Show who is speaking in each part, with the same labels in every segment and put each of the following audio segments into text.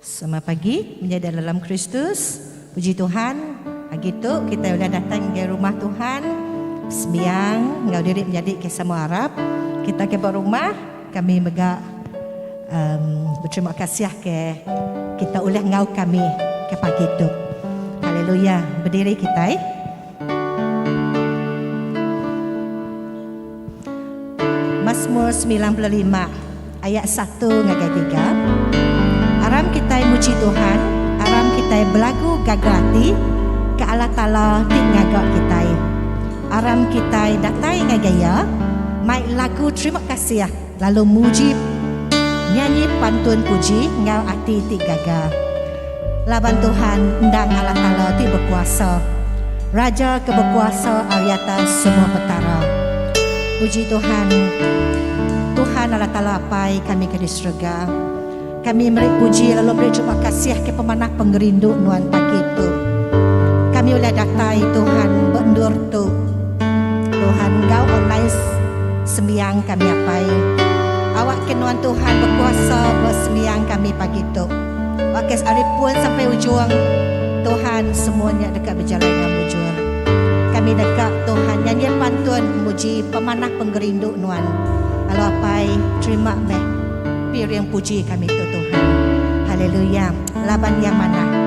Speaker 1: Selamat pagi menyadi dalam Kristus. Puji Tuhan, pagi tu kita udah datang ke rumah Tuhan. Sembiang enggau diri menyadi ke sama arap. Kita ke ba rumah, kami mega um, berterima kasih ke kita ulih enggau kami ke pagi tu. Haleluya. Berdiri kita. Masmur 95 ayat 1 ngagai 3. Aram kitai muji Tuhan, aram kitai belagu gaga ati ke Allah Taala ti ngaga kitai. Aram kitai datai ngagai Iya mai lagu terima kasih lalu muji nyanyi pantun puji enggau ati ti gaga. Laban Tuhan endang Allah Taala ti bekuasa, Raja ke bekuasa ari atas semua petara. Puji Tuhan, Tuhan Allah Taala Apai kami ke di serega. Kami meri puji lalu meri terima kasih ke pemanah pengerindu Nuan pagi tu. Kami ulih datai Tuhan ba endur tu. Tuhan enggau online sembiang kami Apai. Awak ke Nuan Tuhan bekuasa ba sembiang kami pagi tu. Ba kes ari pun sampai ujung, Tuhan semua nya deka bejalai enggau mujur. Kami deka Tuhan nyanyi pantun muji pemanah pengerindu Nuan. Lalu Apai, terima meh piring puji kami tu Tuhan. Haleluya. Laban Iya manah.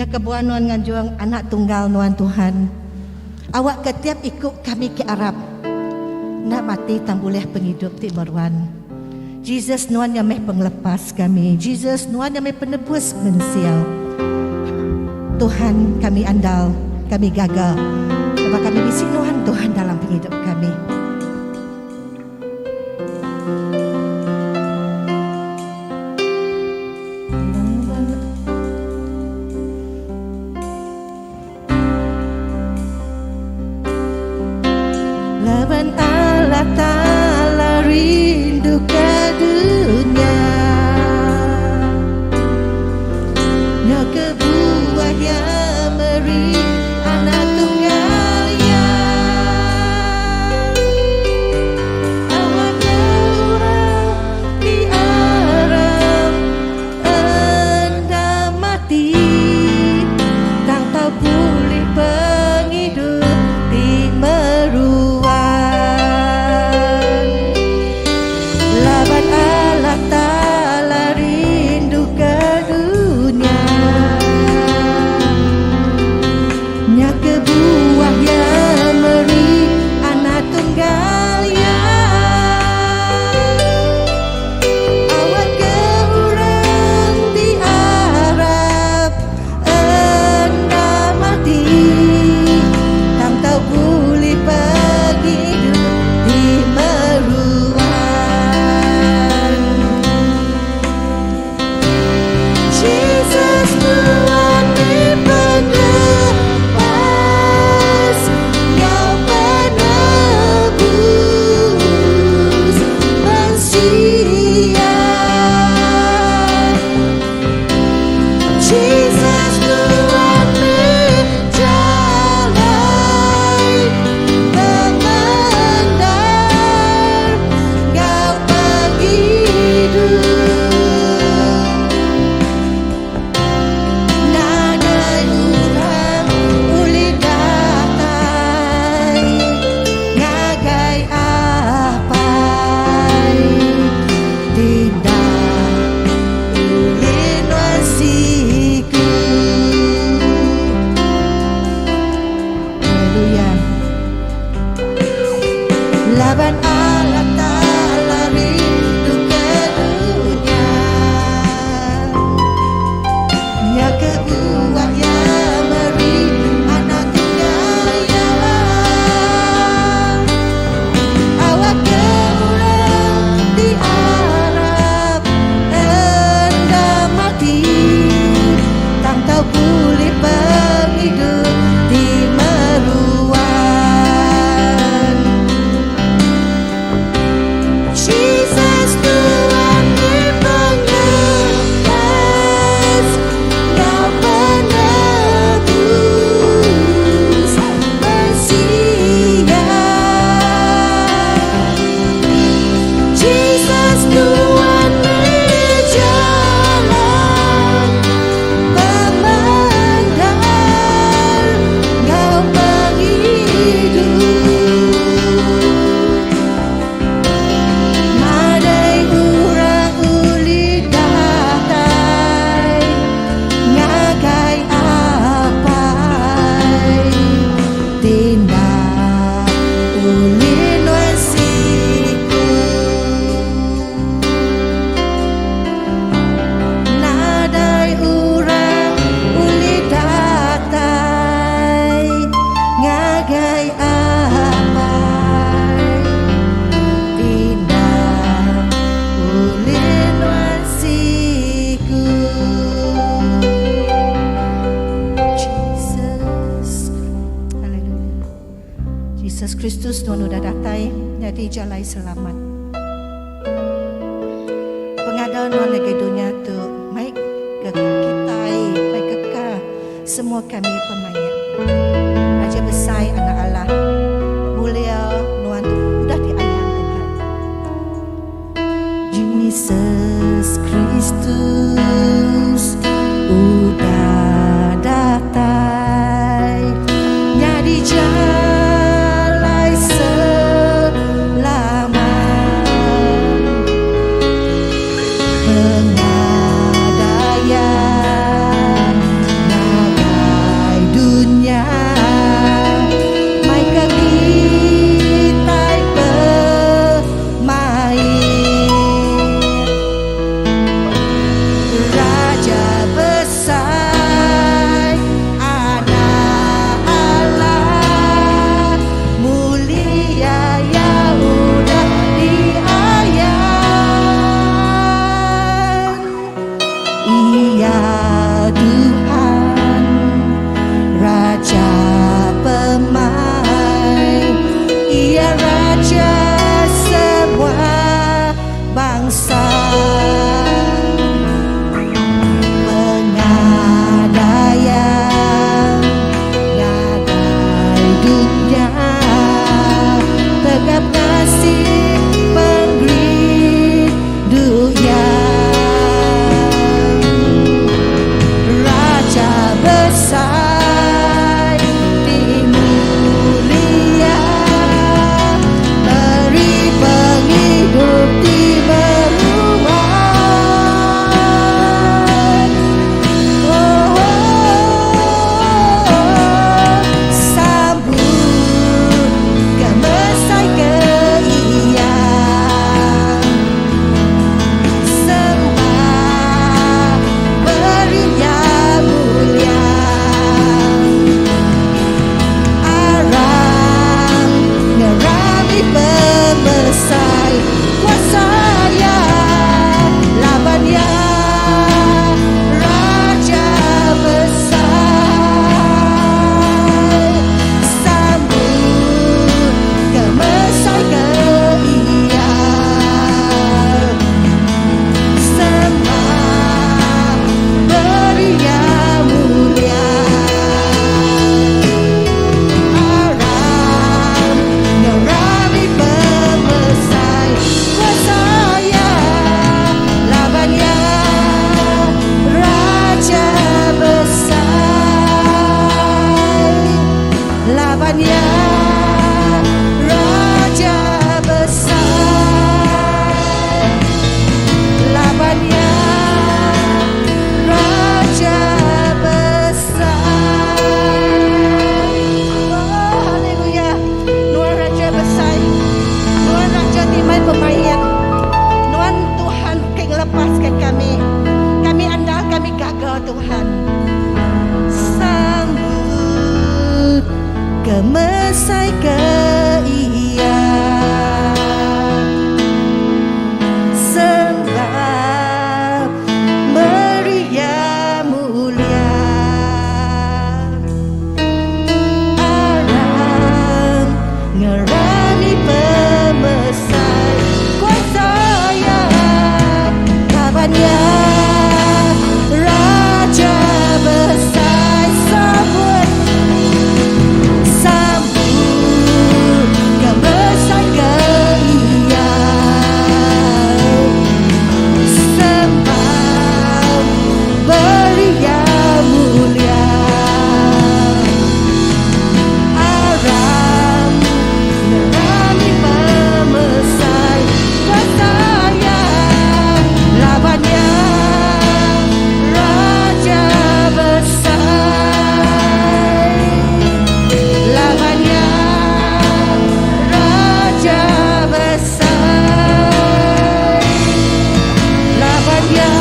Speaker 1: Kebuah nuan nganjung anak tunggal nuan Tuhan. Awak ke tiap iku kami ke arap enda mati tang bulih pengidup ti meruan. Jesus nuan nya meh pengelepas kami. Jesus nuan nya meh penebus mensia. Tuhan kami andal, kami gaga laban kami bisi nuan Tuhan dalam pengidup kami. Laban Allah Taala rindu ke dunya Nya kebuah Iya meri Anak Tunggal Iya. Nya kebuah Iya meri Anak Tunggal Iya. Awakka orang ti arap enda mati, tang tau bulih pengidup ti meruan. Jesus Tuan ti pengelepas enggau penebus mensia. Jesus Tuan meh jalai pemendar enggau pengidup. Nadai orang ulih datai ngagai Apai ti enda ulih nuan siku. Haleluya. Laban Allah Taala rinduka dunya. Nya kebuah Iya meri Anak Tunggal Iya. Awakka orang ti arap enda mati, tang tau bulih pengidup ti meruan. Jesus Tuan ti pengelepas enggau penebus mensia. Jesus Tuan meh jalai pemendar enggau pengidup. Nadai orang ulih datai ngagai Apai ti enda ulih nuan siku. Nadai orang ulih datai ngagai Apai ti enda ulih nuan siku. Jesus. Haleluya. Jesus Kristus Tuhan udah datai nyadi jalai selamat. Pengada nuan ngagai dunya tu mai ke kitai mai ke ka semua kami pemaik. Raja besai anak Allah mulia nuan tu udah diayan Tuhan. Jesus Kristus udah datai nyadi jalai selamat. Pengada Iya ngagai dunya mai ke kitai pemaik. Kemesai ke Iya. Sembah meri Iya mulia. Aram ngerami pemesai kuasa Iya. Laban Iya Raja Besai. Sambut, sambut kemesai ke Iya. Sembah beri Iya mulia. Aram ngerami pemesai kuasa Iya. Laban Iya Raja Besai. Laban Iya Raja Besai. Laban Iya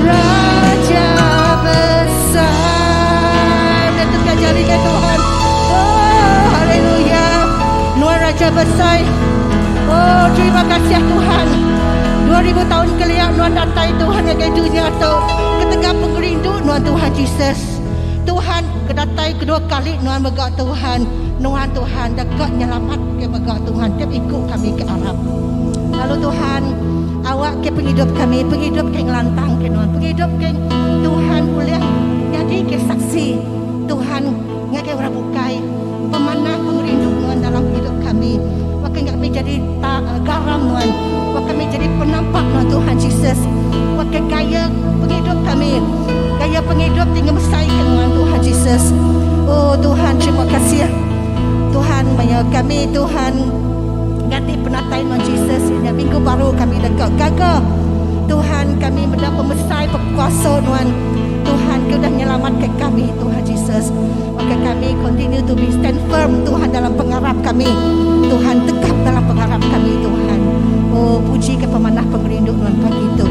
Speaker 1: Raja Besai. Letakkan jari ke Tuhan. Oh, haleluya. Nuan Raja Besai. Oh, terima kasih Tuhan. 2000 tahun keliak Nuan datai Tuhan ngagai dunia tu. Ketegal pengerindu Nuan Tuhan Jesus. Tuhan kedatai kedua kali Nuan mega Tuhan. Nuan Tuhan deka nyelamat ke mega Tuhan tiap iku kami ke arap. Lalu Tuhan awak ke pengidup kami, pengidup ke ngelantang ke Nuan, pengidup ke Tuhan ulih nyadi ke saksi Tuhan ngagai orang bukai pemanah pengerindu Nuan dalam hidup kami. Wak kami jadi ta, garam Nuan. Wak kami jadi penampak Nuan Tuhan Jesus. Wak ke gaya pengidup kami, gaya pengidup ti ngemesai ke Nuan Tuhan Jesus. Oh Tuhan, terima kasih. Tuhan maya kami Tuhan ganti penatai Nuan Jesus ya minggu baru kami dekat gaga. Tuhan kami meda pemesai pekuasa Nuan. Tuhan ke udah nyelamat ke kami Tuhan Jesus. Maka kami continue to be stand firm Tuhan dalam pengarap kami. Tuhan tegap dalam pengarap kami Tuhan. Oh puji ke pemanah pengerindu Nuan pagi itu.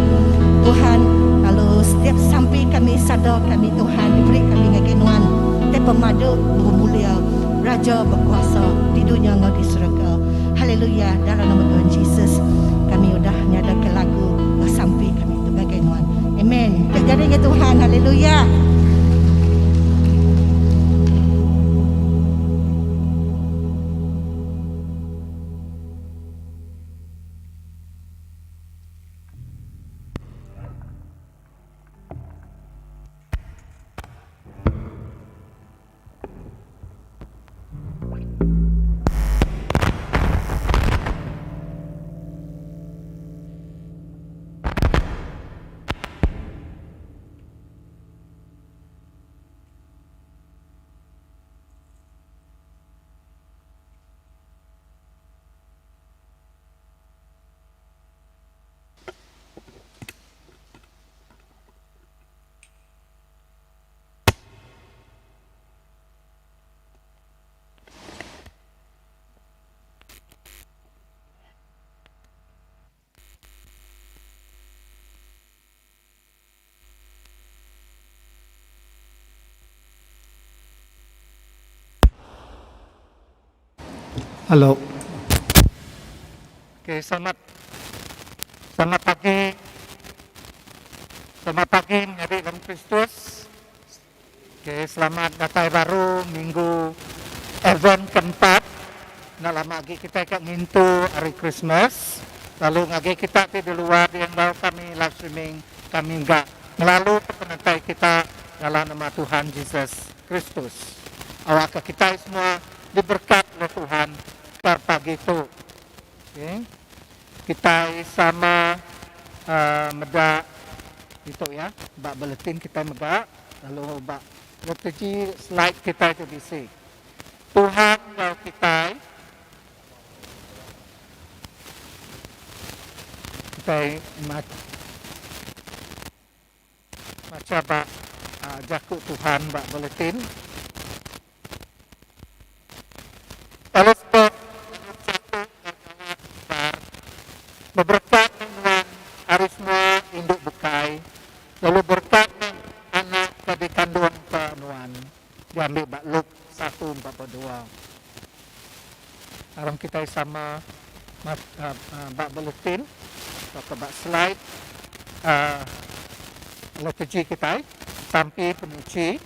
Speaker 1: Tuhan lalu setiap sampai kami sadar kami Tuhan diberi kami ngagai Nuan. Te pemadu bermulia Raja berkuasa di dunia ngau di surga. Haleluya dalam nama Tuhan Jesus kami udah nyada ke lagu sampai kami tu ngagai Nuan. Amen. Jadi ke Tuhan. Haleluya.
Speaker 2: Halo. Okey, selamat selamat pagi. Selamat pagi menyadi dalam Kristus. Okey, selamat datai baru minggu Advent keempat. Enda lama agi kitai ka ngintu hari Christmas. Lalu ngagai kita ti di luar di enggau kami live streaming kami mega ngelalu ke penatai kita dalam nama Tuhan Jesus Kristus. Awakka kitai semua diberkat oleh Tuhan par pagi tu. Okey. Kitai sama uhh meda ditu ya ba bulletin kitai mega. Lalu ba liturgi slide kitai tu bisi. Tuhan enggau kitai. Kitai macha ba jaku Tuhan ba bulletin. Elizabeth lalu bejaku enggau jawab Bar, Beberekat meh nuan ari semua indu bukai, lalu berekat meh anak ke dikandungka nuan. diambi ba Luke satu 42. Aram kitai sama ba buletin tauka ba slide liturgy kitai sampi penuchi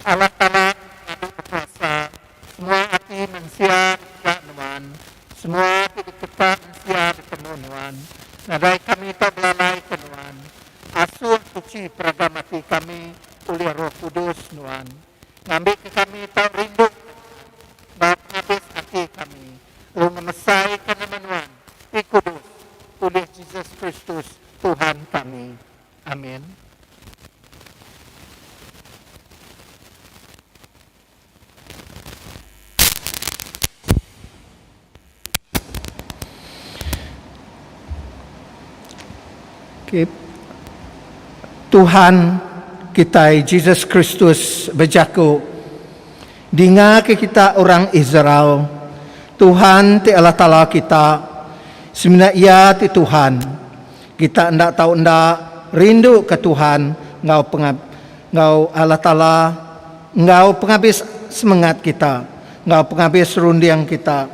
Speaker 2: Allah Taala ngadu bekuasa semua ati mensia dipeda nuan semua ti dikepa mensia ditemu nuan nadai kami tau belalai ke nuan asuh suchi peragam ati kami ulih Roh Kudus nuan. Ngambika kami tau rindu ke Nuan enggau pengabis ati kami, lalu ngemesaika nama Nuan ti kudus, ulih Jesus Kristus Tuhan kami. Amin.
Speaker 3: Tuhan kitai Jesus Kristus bejaku, Dingaka kita orang Israel, Tuhan ti Allah Taala kita, semina Iya ti Tuhan. Kita enda tau enda rinduka Tuhan enggau enggau Allah Taala enggau pengabis semengat kita, enggau pengabis runding kita,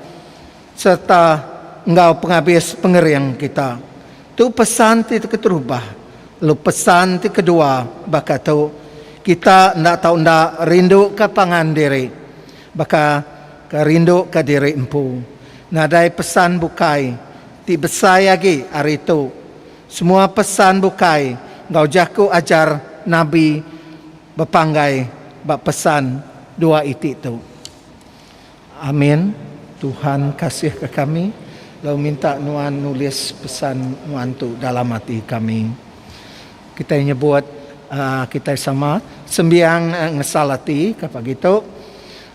Speaker 3: sereta enggau pengabis pengering kita. Tu pesan ti keterubah. Lalu pesan ti kedua baka tu, kita enda tau enda rinduka pangan diri baka ke rinduka diri empu. Nadai pesan bukai ti besai agi ari tu. Semua pesan bukai enggau jaku ajar nabi bepanggai ba pesan dua iti tu. Amin. Tuhan kasihka kami lalu minta nuan nulis pesan nuan tu dalam ati kami. Kitai nyebut kitai sama sembiang ngesal ati ke pagi tu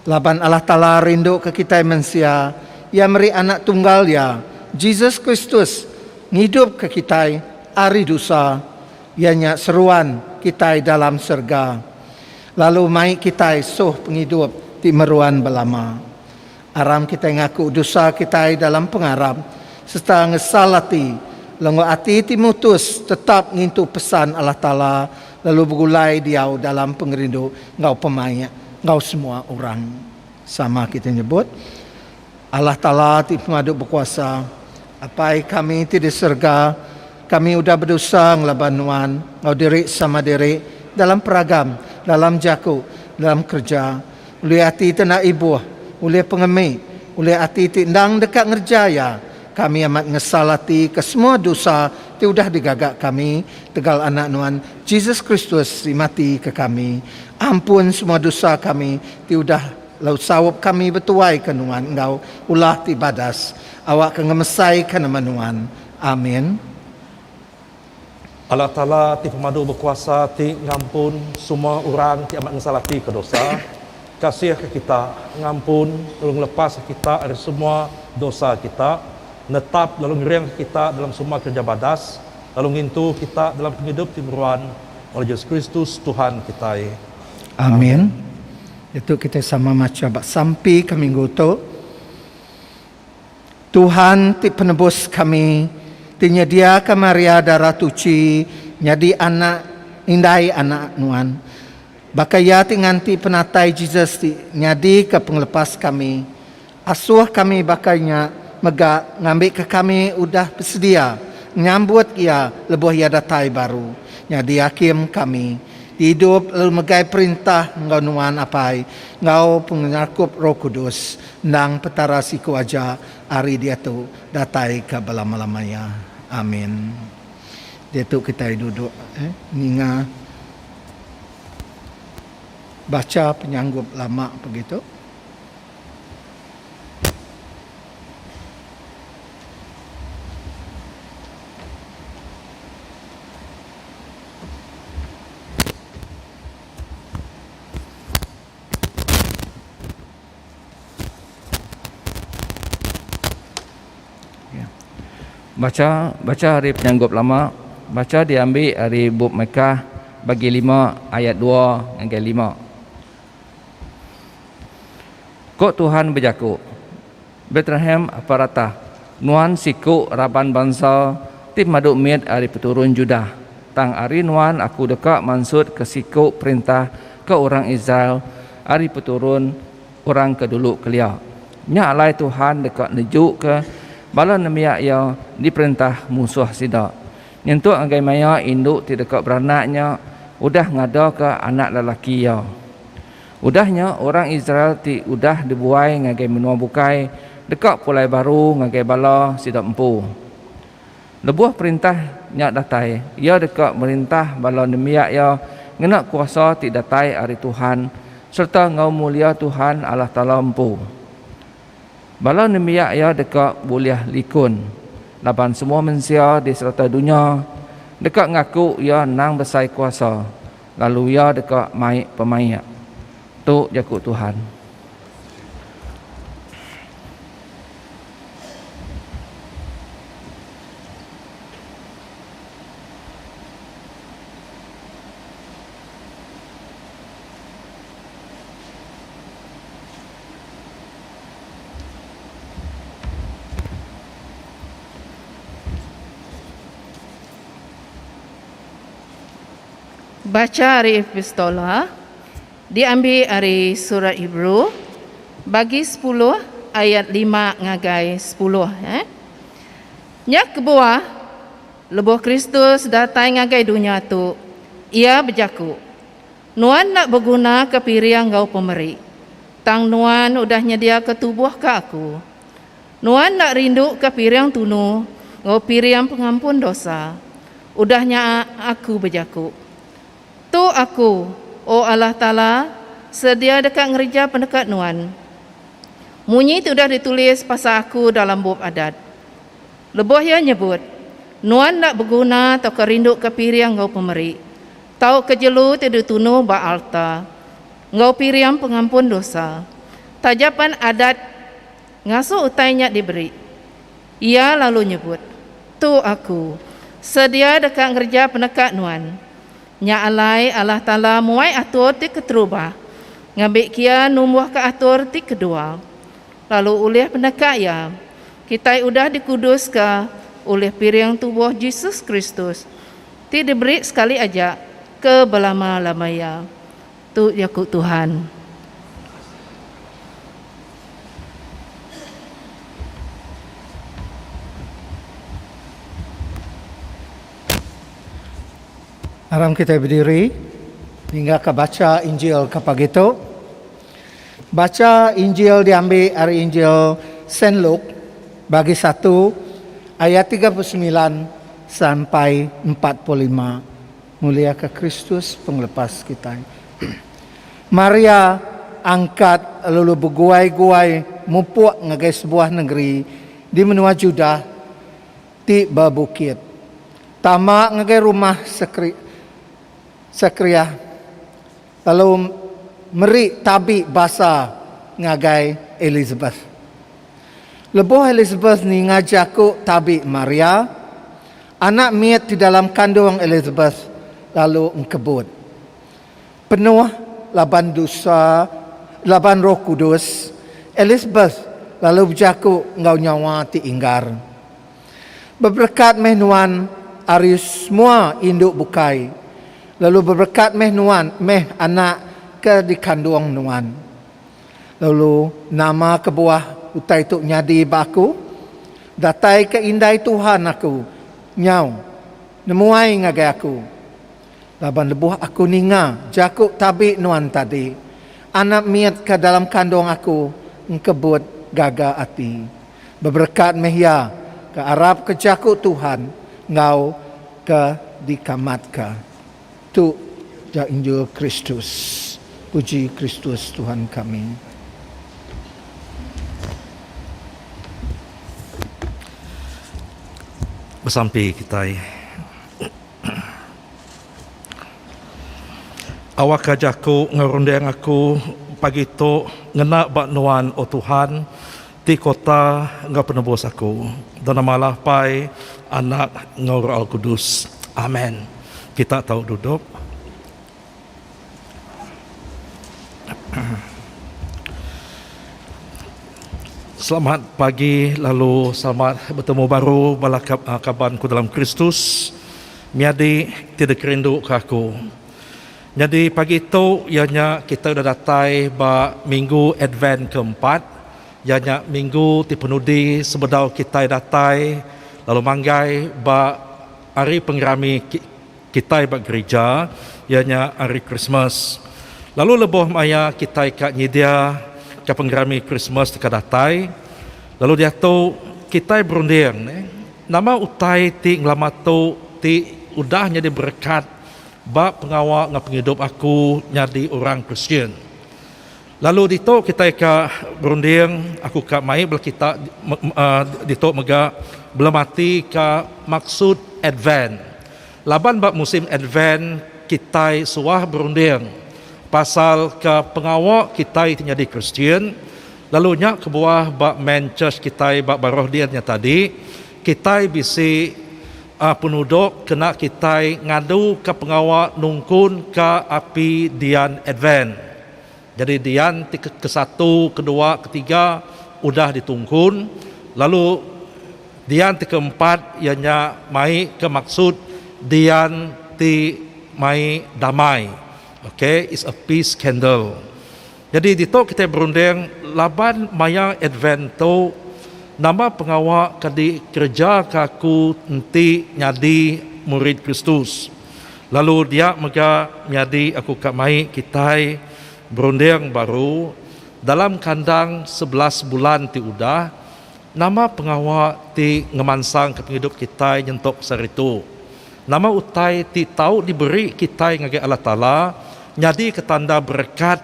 Speaker 3: laban Allah Taala rinduka kitai mensia iya meri anak tunggal iya Jesus Kristus ngidupka kitai ari dosa iya nya seruan kitai dalam serega. Lalu mai kitai suh pengidup ti meruan belama. Aram kitai ngaku dosa kitai dalam pengarap sereta ngesal ati lalu enggau ati ti mutus tetap ngintu pesan Allah Taala lalu begulai diau dalam pengerindu enggau pemaik enggau semua orang. Sama kitai nyebut, Allah Taala ti pemadu bekuasa, Apai kami ti di serega, kami udah bedosa ngelaban Nuan enggau diri sama diri dalam peragam, dalam jaku, dalam kereja, ulih ati ti enda ibuh, ulih pengemi, ulih ati ti endang deka ngereja iya. Kami amat ngesal ati ke semua dosa ti udah digaga kami tegal Anak Nuan, Jesus Kristus, ti mati ke kami. Ampun semua dosa kami ti udah. Lalu saup kami betuaika Nuan enggau ulah ti badas, awakka ngemesaika nama Nuan. Amin.
Speaker 4: Allah Taala ti pemadu bekuasa ti ngampun semua orang ti amat ngesal ati ke dosa, kasihka kita, ngampun lalu ngelepaska kita ari semua dosa kita, netap lalu ngeringka kita dalam semua kereja badas, lalu ngintu kita dalam pengidup ti meruan oleh Jesus Kristus Tuhan kitai.
Speaker 3: Amin. Diatu kitai sama macha ba sampi ke minggu tu. Tuhan ti penebus kami, ti nyediaka Maria Dara Tuchi nyadi anak indai anak nuan. Baka iya ti nganti penatai Jesus ti nyadika pengelepas kami, asuh kami baka nya mega ngambika kami udah besedia nyambut iya lebuh iya datai baru nyadi hakim kami. Ti idup lalu megai perintah enggau nuan Apai enggau pengenyerakup Roh Kudus, endang Petara siku aja ari diatu datai ke belama-lama iya. Amin. Diatu kitai duduk ninga bacha penyanggup lama pagi tu.
Speaker 5: Bacha bacha ari penyanggup lama bacha diambi ari bup Mekah bagi lima ayat dua ngagai lima. Ko Tuhan bejaku, Betlehem Eparatah, nuan siku raban bansa ti pemadu mit ari peturun Judah. Tang ari nuan Aku deka mansutka siku perintah ke orang Israel ari peturun orang ke dulu kelia. Nya alai tuhan deka nejuka bala nembiak Iya diperintah munsuh sida, nyentuk ngagai maya indu ti deka beranak nya udah ngadaka anak lelaki iya. Udah nya, orang Israel ti udah dibuai ngagai menua bukai deka pulai baru ngagai bala sida empu. Lebuh perintah nya datai, iya deka merintah bala nembiak iya ngena kuasa ti datai ari tuhan sereta enggau mulia tuhan Allah Taala empu. Bala nembiak iya deka bulih likun, laban semua mensia di serata dunya deka ngaku iya endang besai kuasa lalu iya deka mai pemaik. Tu jaku Tuhan.
Speaker 6: Bacha ari Epistola diambi ari Surat Hebrew bagi sepuluh ayat lima ngagai sepuluh. Nya kebuah, lebuh Kristus datai ngagai dunya tu, Iya bejaku, Nuan enda begunaka piring enggau pemeri, tang Nuan udah nyediaka tubuh ke Aku. Nuan enda rinduka piring tunu enggau piring pengampun dosa. Udah nya Aku bejaku, Tu Aku, O Allah Taala, sedia deka ngereja peneka Nuan. Munyi ti udah ditulis pasal Aku dalam bup Adat. Lebuh iya nyebut, Nuan enda beguna tauka rinduka piring enggau pemeri, tauka jelu ti ditunu ba alta, enggau piring pengampun dosa, taja pan Adat ngasuh utai nya diberi. Iya lalu nyebut, Tu aku, sedia deka ngereja peneka Nuan. Nya alai Allah Taala muai atur ti keterubah, ngambika Iya numbuhka atur ti kedua. Lalu ulih peneka Iya, kitai udah dikuduska ulih piring tubuh Jesus Kristus ti diberi sekali aja ke belama-lama iya. Tu jaku Tuhan.
Speaker 3: Aram kitai bediri ningga ka bacha Injil ka pagi tu. Bacha Injil diambi ari Injil Saint Luke bagi satu ayat 39 sampai 45. Muliaka Kristus pengelepas kitai. Maria angkat lalu beguai-guai mupuk ngagai sebuah nengeri di menua Judah ti bebukit. Tama ngagai rumah Sekariah lalu meri tabi basa ngagai Elisabet. Lebuh Elisabet ninga jaku tabi Maria, anak mit ti dalam kandung Elisabet lalu engkebut. Penuh laban dosa laban Roh Kudus, Elisabet lalu bejaku enggau nyawa ti inggar. Beberekat meh nuan ari semua indu bukai, lalu beberekat meh nuan meh anak ke dikandung nuan. Lalu nama kebuah utai tu nyadi ba aku? Datai ke indai Tuhan aku nyau nemuai ngagai aku. Laban lebuh aku ninga jaku tabi nuan tadi, anak mit ke dalam kandung aku engkebut gaga ati. Beberekat meh iya ke arapka jaku Tuhan enggau ke dikamatka. Tu ja Injil Kristus. Puji Kristus Tuhan kami.
Speaker 4: Besampi kitai. Awakka jaku enggau runding aku pagi tu ngena ba Nuan, O Tuhan, ti kota enggau penebus aku. Dalam nama Allah Apai, Anak enggau Roh Alkudus. Amen. Kita tau duduk. Selamat pagi lalu selamat betemu baru bala kaban ku dalam Kristus. Menyadi ti dikerindu ka aku. Nyadi pagi tu iya nya kitai udah datai ba minggu Advent keempat, iya nya minggu ti penudi sebedau kitai datai lalu manggai ba hari pengerami kitai ba gerija iya nya hari Krismas. Lalu lebuh maya kitai ka nyedia ka pengerami Krismas deka datai, lalu diatu kitai berunding ne nama utai ti ngelama tu ti udah nyadi berekat Ba pengawa enggau pengidup aku nyadi orang Kristian. Lalu ditu kitai ka berunding, aku ka mai bala kita ditu mega belemati ka maksud Advent. Laban ba musim Advent kitai suah berunding pasal ka pengawa kitai ti nyadi Kristian, lalu nya kebuah ba main church kitai ba baruh din nya tadi kitai bisi A Penudok kena kitai ngaduka pengawa nungkunka api dian Advent. Nyadi dian ti kesatu, kedua, ketiga udah ditungkun lalu dian ti keempat iya nya mai ke maksud dian ti mai damai. Ok, it's a peace candle. Nyadi ditu kitai berunding laban maya Advent tu nama pengawa ke dikerejaka aku enti nyadi murid Kristus. Lalu dia mega nyadi aku ka mai kitai berunding baru dalam kandang 11 bulan ti udah nama pengawa ti ngemansangka pengidup kitai nyentuk sehari tu. Nama utai ti tau diberi kitai ngagai Allah Taala nyadika tanda berekat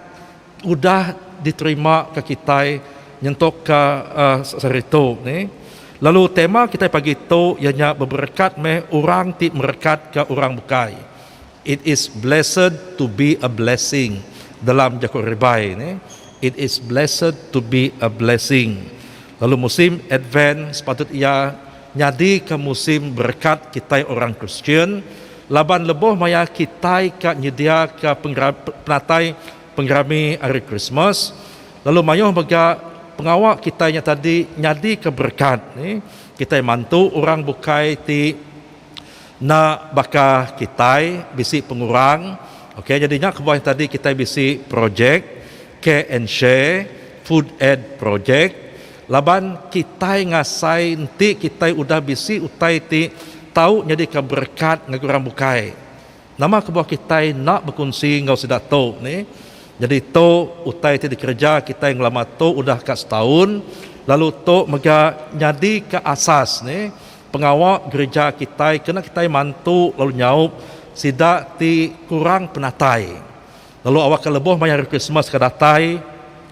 Speaker 4: udah diterima ke kitai nyentukka sehari tu ni. Lalu tema kitai pagi tu iya nya beberekat meh orang ti merekatka orang bukai. It is blessed to be a blessing dalam jaku ribai ni. It is blessed to be a blessing. Lalu musim Advent sepatut iya nyadika musim berekat kitai orang Kristian laban lebuh maya kitai ka nyediaka penatai pengerami Hari Krismas lalu mayuh mega pengawa kitai nya tadi nyadika berekat. Kitai mantu orang bukai ti enda baka kitai bisi pengurang. Ok jadi nya kebuah nya tadi kitai bisi projek Care and Share Food Aid Project laban kitai ngasai enti kitai udah bisi utai ti tau nyadika berekat ngagai orang bukai. Nama kebuah kitai enda bekunsi enggau sida tu nih? Nyadi tu utai ti dikereja kitai ngelama tu udah ka setaun lalu tu mega nyadika asas nih pengawa gereja kitai kena kitai mantu lalu nyaup sida ti kurang penatai. Lalu awakka lebuh maya Hari Krismas ke datai,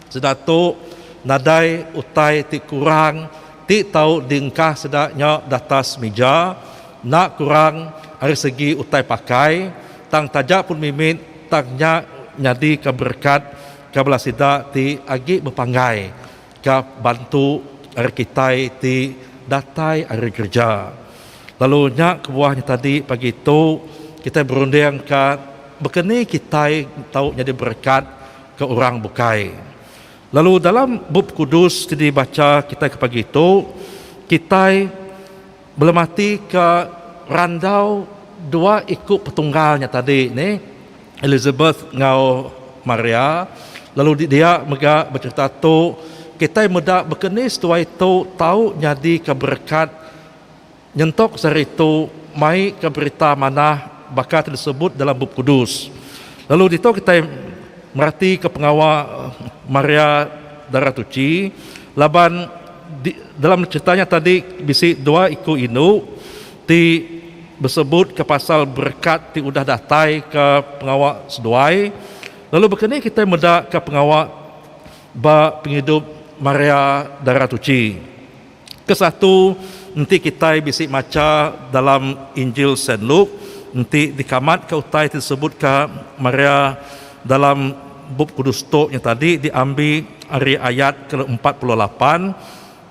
Speaker 4: sida tu nadai utai ti kurang ti tau diengkah sida nya datas mija, enda kurang ari segi utai pakai, tang taja pun mimit tang nya nyadika berekat ke bala sida ti agi bepanggai ka bantu ari kitai ti datai ari gerija. Lalu nya kebuah nya tadi pagi tu kitai berundingka baka ni kitai tau nyadi berekat ke orang bukai. Lalu dalam Bup Kudus ti dibacha kitai ke pagi tu, kitai belematika randau dua iku petunggal nya tadi nih, Elizabeth enggau Maria. Lalu dia mega becherita tu, kitai meda baka ni seduai tu tau nyadika berekat Nyentuk sehari tu mai ke berita manah baka ti disebut dalam Bup Kudus. Lalu ditu kitai meratika pengawa Maria Dara Tuchi laban di dalam cherita nya tadi bisi dua iku indu ti besebut ke pasal berekat ti udah datai ke pengawa seduai. Lalu baka ni kitai meda ke pengawa ba pengidup Maria Dara Tuchi. Kesatu, enti kitai bisi macha dalam Injil Saint Luke, enti dikamatka utai ti disebutka Maria dalam Bup Kudus tu nya tadi diambi ari ayat ke 48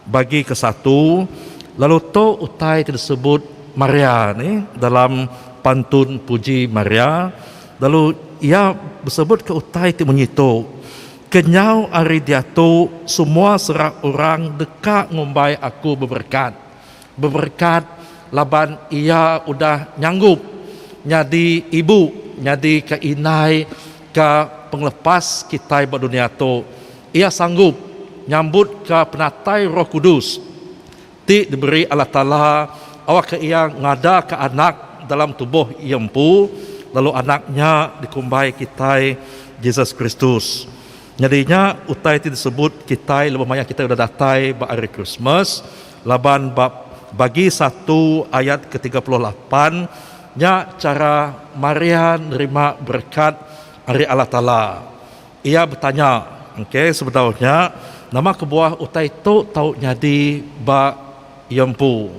Speaker 4: bagi kesatu, lalu tu utai ti disebut Maria ni dalam pantun puji Maria, lalu iya besebutka utai ti munyi tu. Kenyau ari diatu, semua serak orang deka ngumbai aku beberekat. Beberekat laban iya udah nyanggup nyadi ibu. nyadi ke indai ke pengelepas kitai ba dunya tu. Iya sanggup nyambutka penatai Roh Kudus ti diberi Allah Taala awakka iya ngadaka anak dalam tubuh iya empu, lalu anak nya dikumbai kitai Jesus Kristus. Nyadi nya utai ti disebut kitai lebuh maya kitai udah datai ba Hari Krismas, laban ba bagi satu ayat ke 38 nya chara Maria nerima berekat ari Allah Taala. Iya betanya, Okay, sebedau nya, nama kebuah utai tu tau nyadi ba iya empu?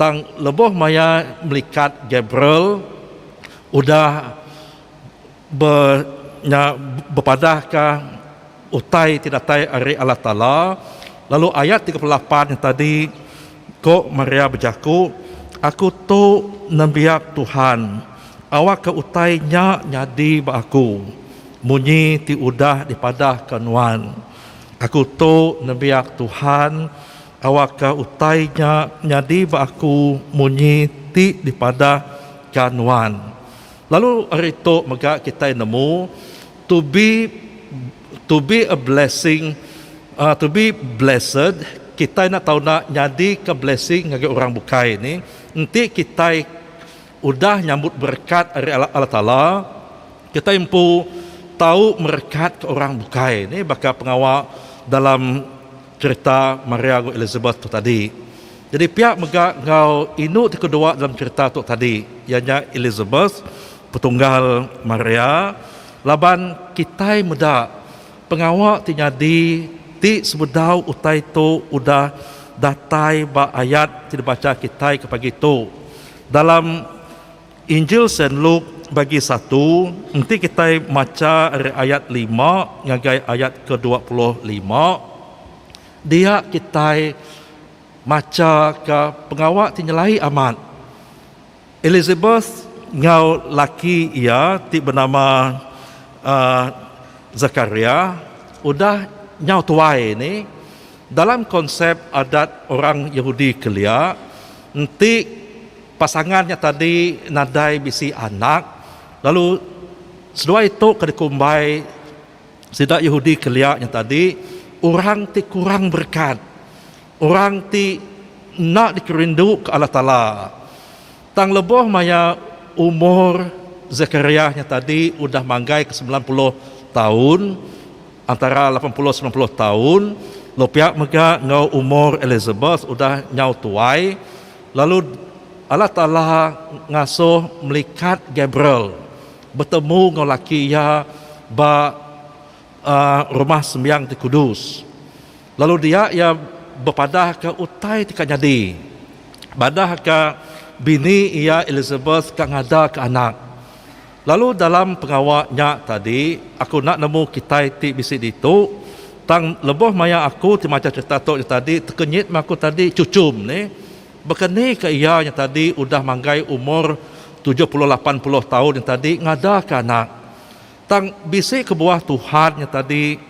Speaker 4: Tang lebuh maya melikat Gabriel udah Be nya bepadahka utai ti datai ari Allah Taala. Lalu ayat 38 nya tadi ko Maria bejaku, Aku tu nembiak Tuhan, awakka utai nya nyadi ba aku, munyi ti udah dipadahka nuan. Aku tu nembiak Tuhan, awakka utai nya nyadi ba aku munyi ti dipadahka nuan. Lalu ari tu mega kitai nemu to be to be a blessing uh, to be blessed kitai enda tau enda nyadika blessing ngagai orang bukai ni enti kitai udah nyambut berekat ari Allah Taala kitai empu tau merekatka orang bukai ni baka pengawa dalam cherita Maria enggau Elizabeth tu tadi. Jadi pia mega enggau indu ti kedua dalam cherita tu tadi iya nya Elizabeth petunggal Maria laban kitai meda pengawa ti nyadi ti sebedau utai tu udah datai ba ayat ti dibacha kitai ke pagi tu dalam Injil Saint Luke bagi satu, enti kitai macha ari ayat lima ngagai ayat ke 25, dia kitai macha ka pengawa ti nyelai amat. Elizabeth enggau laki iya ti benama uhh Zakaria udah nyau tuai ni dalam konsep adat orang Yahudi kelia enti Pasangan nya tadi nadai bisi anak, lalu seduai tu ke dikumbai sida Yahudi kelia nya tadi orang ti kurang berekat, orang ti enda dikerinduka Allah Taala. Tang lebuh maya umur Sekariah nya tadi udah manggai ke 90 taun, antara 80 90 taun, lalu pia mega enggau umur Elizabeth udah nyau tuai, Lalu Allah Taala ngasuh melikat Gabriel betemu enggau laki iya ba Rumah Sembiang ti Kudus. Lalu dia iya bepadahka utai ti ka nyadi. Madahka bini iya Elizabeth ka ngadaka anak. Lalu dalam pengawa nya tadi, aku enda nemu kitai ti bisi ditu, tang lebuh maya aku ti macha cherita tu nya tadi, tekenyit meh aku tadi chuchum nih, baka ni ka iya nya tadi udah manggai umur 70 80 taun nya tadi ngadaka anak. Tang bisi kebuah Tuhan nya tadi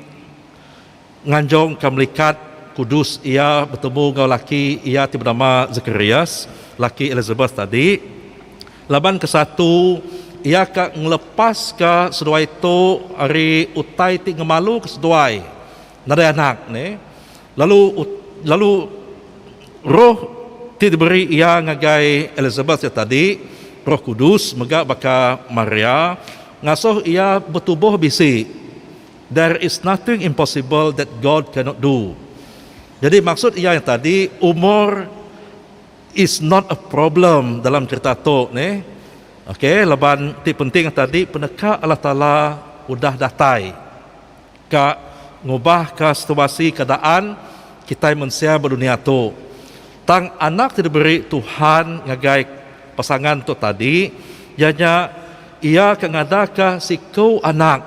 Speaker 4: nganjungka melikat kudus iya betemu enggau laki iya ti benama Zekarias, laki Elizabeth tadi. Laban kesatu, iya ka ngelepaska seduai tu ari utai ti ngemaluka seduai nadai anak ne. Lalu lalu roh ti diberi iya ngagai Elizabeth nya tadi, Roh Kudus mega baka Maria, ngasuh iya betubuh bisi. There is nothing impossible that God cannot do. Jadi maksud iya yang tadi umur is not a problem dalam cerita tu neh. Okey laban ti penting tadi peneka Allah Taala udah datai ka ngubah ka situasi keadaan kitai mensia ba dunia tu. Tang anak ti diberi Tuhan ngagai pasangan tu tadi iya nya iya ke ngadaka siku anak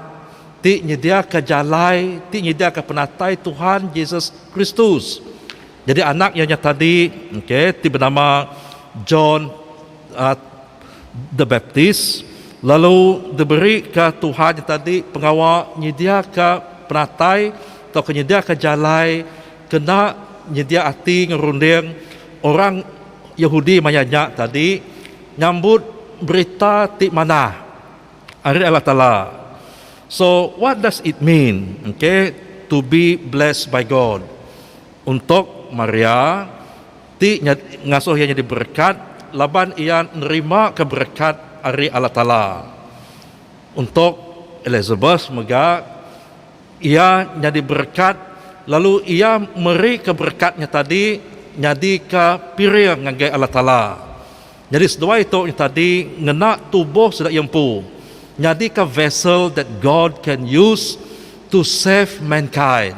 Speaker 4: ti nyediaka jalai ti nyediaka penatai Tuhan Jesus Kristus. Jadi anak iya nya tadi okay, ti benama John uh, the Baptist lalu diberika Tuhan nya tadi pengawa nyediaka penatai tauka nyediaka jalai kena nyedia ati ngerunding orang Yahudi maya nya tadi nyambut berita ti manah. Ari Allah Taala. So what does it mean okay to be blessed by God? Untuk Maria ti ngasuh iya nyadi berekat laban iya nerima ke berekat ari Allah Taala. Untuk Elizabeth mega iya nyadi berekat lalu iya meri ke berekat nya tadi nyadika piring ngagai Allah Taala. Nyadi seduai tu nya tadi ngena tubuh sida iya empu nyadika vessel that God can use to save mankind.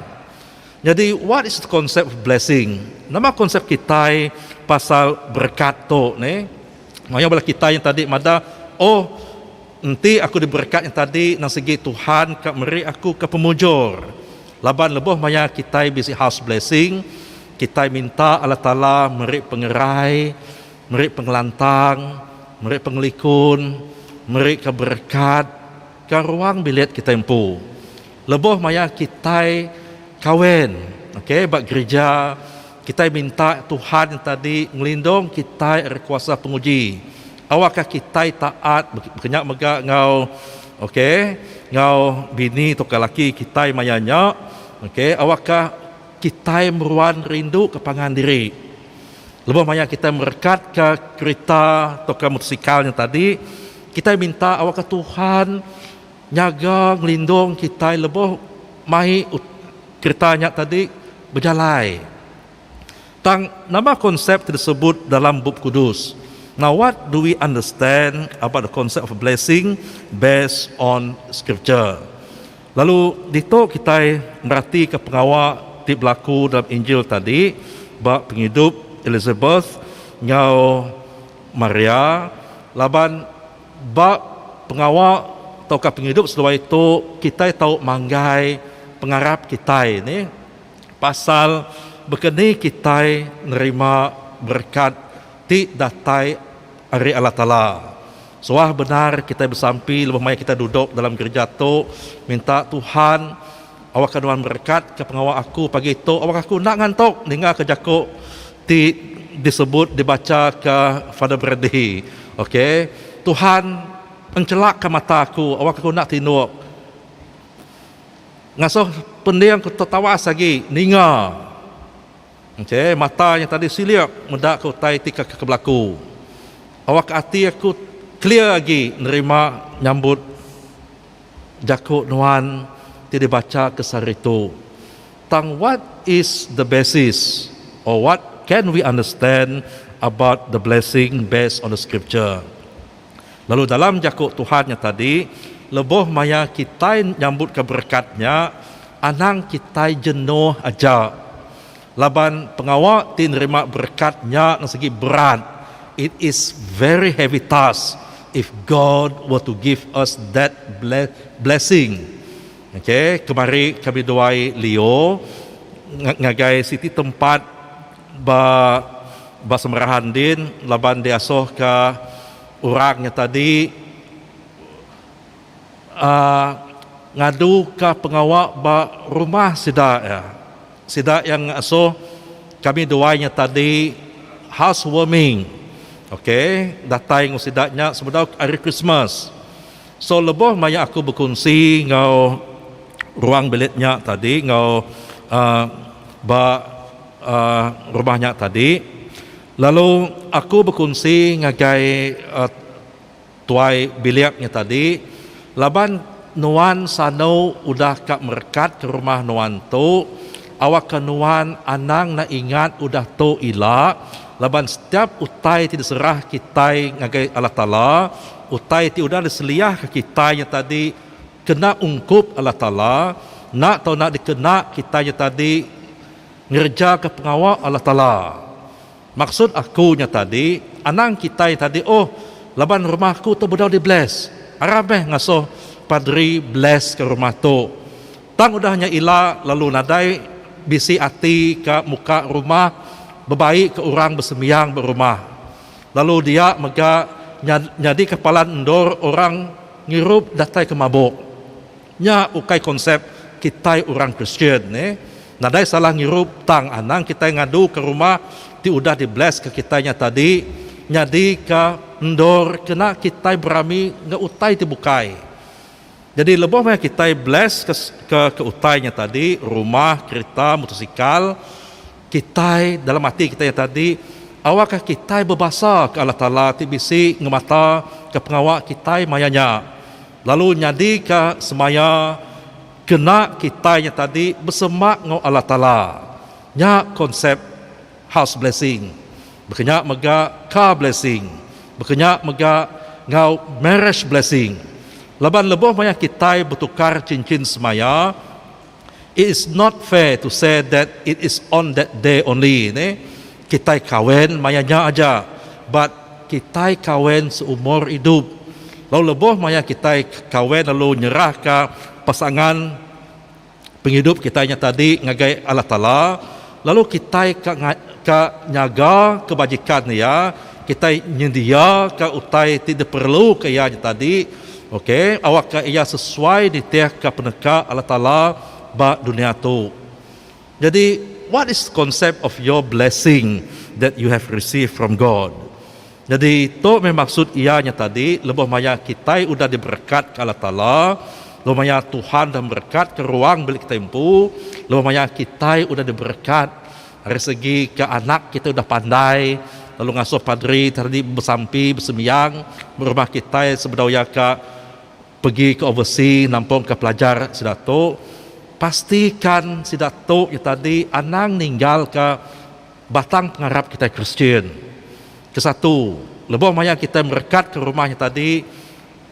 Speaker 4: Nyadi what is the concept of blessing? Nama konsep kitai pasal berekat tu neh? Mayuh bala kitai nya tadi madah oh enti aku diberekat nya tadi nang sigi Tuhan ka meri aku ke pemujur. Laban lebuh maya kitai bisi house blessing, kitai minta Allah Taala meri pengerai, meri pengelantang, meri pengelikun, meri ke berekat ke ruang bilik kitai empu. Lebuh maya kitai kawin, okay, ba gerija, kitai minta Tuhan nya tadi ngelindung kitai ari kuasa penguji. Awakka kitai taat bekenya mega enggau okay, enggau bini tauka laki kitai maya nya, okay, awakka kitai meruan rinduka pangan diri. Lebuh maya kitai merekatka kerita tauka motosikal nya tadi, kitai minta awakka Tuhan Nyaga ngelindung kitai lebuh mai kerita nya tadi bejalai. Tang nama konsep ti disebut dalam Bup Kudus? Now what do we understand about the concept of blessing based on scripture? Lalu ditu kitai meratika pengawa ti belaku dalam Injil tadi ba pengidup Elizabeth enggau Maria laban Ba pengawa tauka pengidup seduai tu kitai tau manggai pengarap kitai ni pasal baka ni kitai nerima berekat ti datai ari Allah Taala. Suah bendar kitai besampi lebuh maya kitai dudok dalam gerija tu minta Tuhan awakka nuan berekat ka pengawa aku pagi tu awakka aku enda ngantok ninga ka jaku ti disebut dibacha ka Father Brady. Ok. Tuhan enchelak ka mata aku awak aku enda tinduk. Ngasuh pending ku tetawas agi ninga. Ok mata nya tadi silik meda ka utai ti ka ke belaku. Awak ka ati aku clear agi nerima nyambut jaku nuan ti dibacha ke sehari tu. Tang what is the basis or what can we understand about the blessing based on the scripture? Lalu dalam jaku Tuhan nya tadi, lebuh maya kitai nyambutka berekat nya, anang kitai jenuh aja. Laban pengawa ti nerima berekat nya nang sigi berat, it is very heavy task if God were to give us that blessing. Ok, kemari kami duai Leo ngagai siti tempat ba ba Semerahan din laban diasuh ka orang nya tadi uhh ngadu ka pengawa ba rumah sida iya. Sida iya ngasuh kami duai nya tadi housewarming ok datai enggau sida nya sebedau hari Christmas. So lebuh maya aku bekunsi enggau ruang bilik nya tadi enggau uhh ba uhh rumah nya tadi lalu aku bekunsi ngagai uhh tuai bilik nya tadi laban nuan sanu udah ka merekat ke rumah nuan tu awakka nuan anang enda ingat udah tu ila laban setiap utai ti diserah kitai ngagai Allah Taala Utai ti udah diseliahka kitai nya tadi kena ungkup Allah Taala, enda tau enda dikena kitai nya tadi ngerejaka pengawa Allah Taala. Maksud aku nya tadi, anang kitai tadi oh laban rumah aku tu bedau dibless, aram meh ngasuh paderi bless ke rumah tu. Tang udah nya ila lalu nadai bisi ati ka muka rumah bebai ke orang besembiang ba rumah. Lalu dia mega nyadika palan endur orang ngirup datai ke mabuk. Nya ukai konsep kitai orang Kristian neh. Nadai salah ngirup tang anang kitai ngaduka rumah ti udah dibless ke kitai nya tadi nyadika endur kena kitai berami enggau utai ti bukai. Jadi lebuh maya kitai bless ke ke ke utai nya tadi, rumah, kerita, motosikal, kitai dalam ati kitai nya tadi awakka kitai bebasa ke Allah Taala ti bisi ngemata ke pengawa kitai maya nya lalu nyadika semaya kena kitai nya tadi besemak enggau Allah Taala. Nya konsep house blessing. Baka nya mega car blessing. Baka nya mega enggau marriage blessing. Laban lebuh maya kitai betukar cincin semaya, it is not fair to say that it is on that day only ne. Kitai kawen maya nya aja but kitai kawen seumur idup. Lalu lebuh maya kitai kawen lalu nyerahka pasangan Pengidup kitai nya tadi ngagai Allah Taala, lalu kitai ka ka nyaga kebajikan Iya, kitai nyendiaka utai ti diperluka Iya nya tadi, ok, awakka iya sesuai nitihka peneka Allah Taala ba dunya tu. Nyadi, what is concept of your blessing that you have received from God? Nyadi, tu meh maksud iya nya tadi, lebuh maya kitai udah diberekatka Allah Taala, lebuh maya Tuhan udah merekatka ruang bilik kitai empu, lebuh maya kitai udah diberekat ari segi ke anak kitai udah pandai lalu ngasuh paderi tadi besampi besembiang ba rumah kitai sebedau iya ka pegi ke oversea nampungka pelajar sida tu, pastikan sida tu nya tadi anang ninggalka Batang pengarap kitai Kristian. Kesatu, lebuh maya kitai merekatka rumah nya tadi,